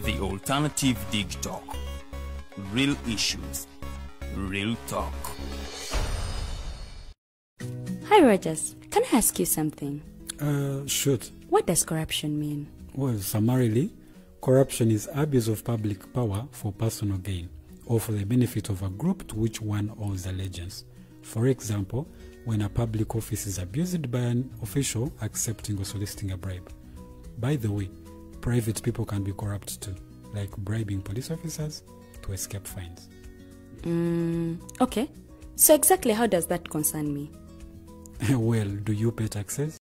The Alternative Dig Talk. Real issues, real talk. Hi Rogers, can I ask you something? Shoot. What does corruption mean? Well, summarily, corruption is abuse of public power for personal gain or for the benefit of a group to which one owes allegiance. For example, when a public office is abused by an official accepting or soliciting a bribe. By the way, private people can be corrupt too, like bribing police officers to escape fines. Okay. So exactly how does that concern me? Well, do you pay taxes?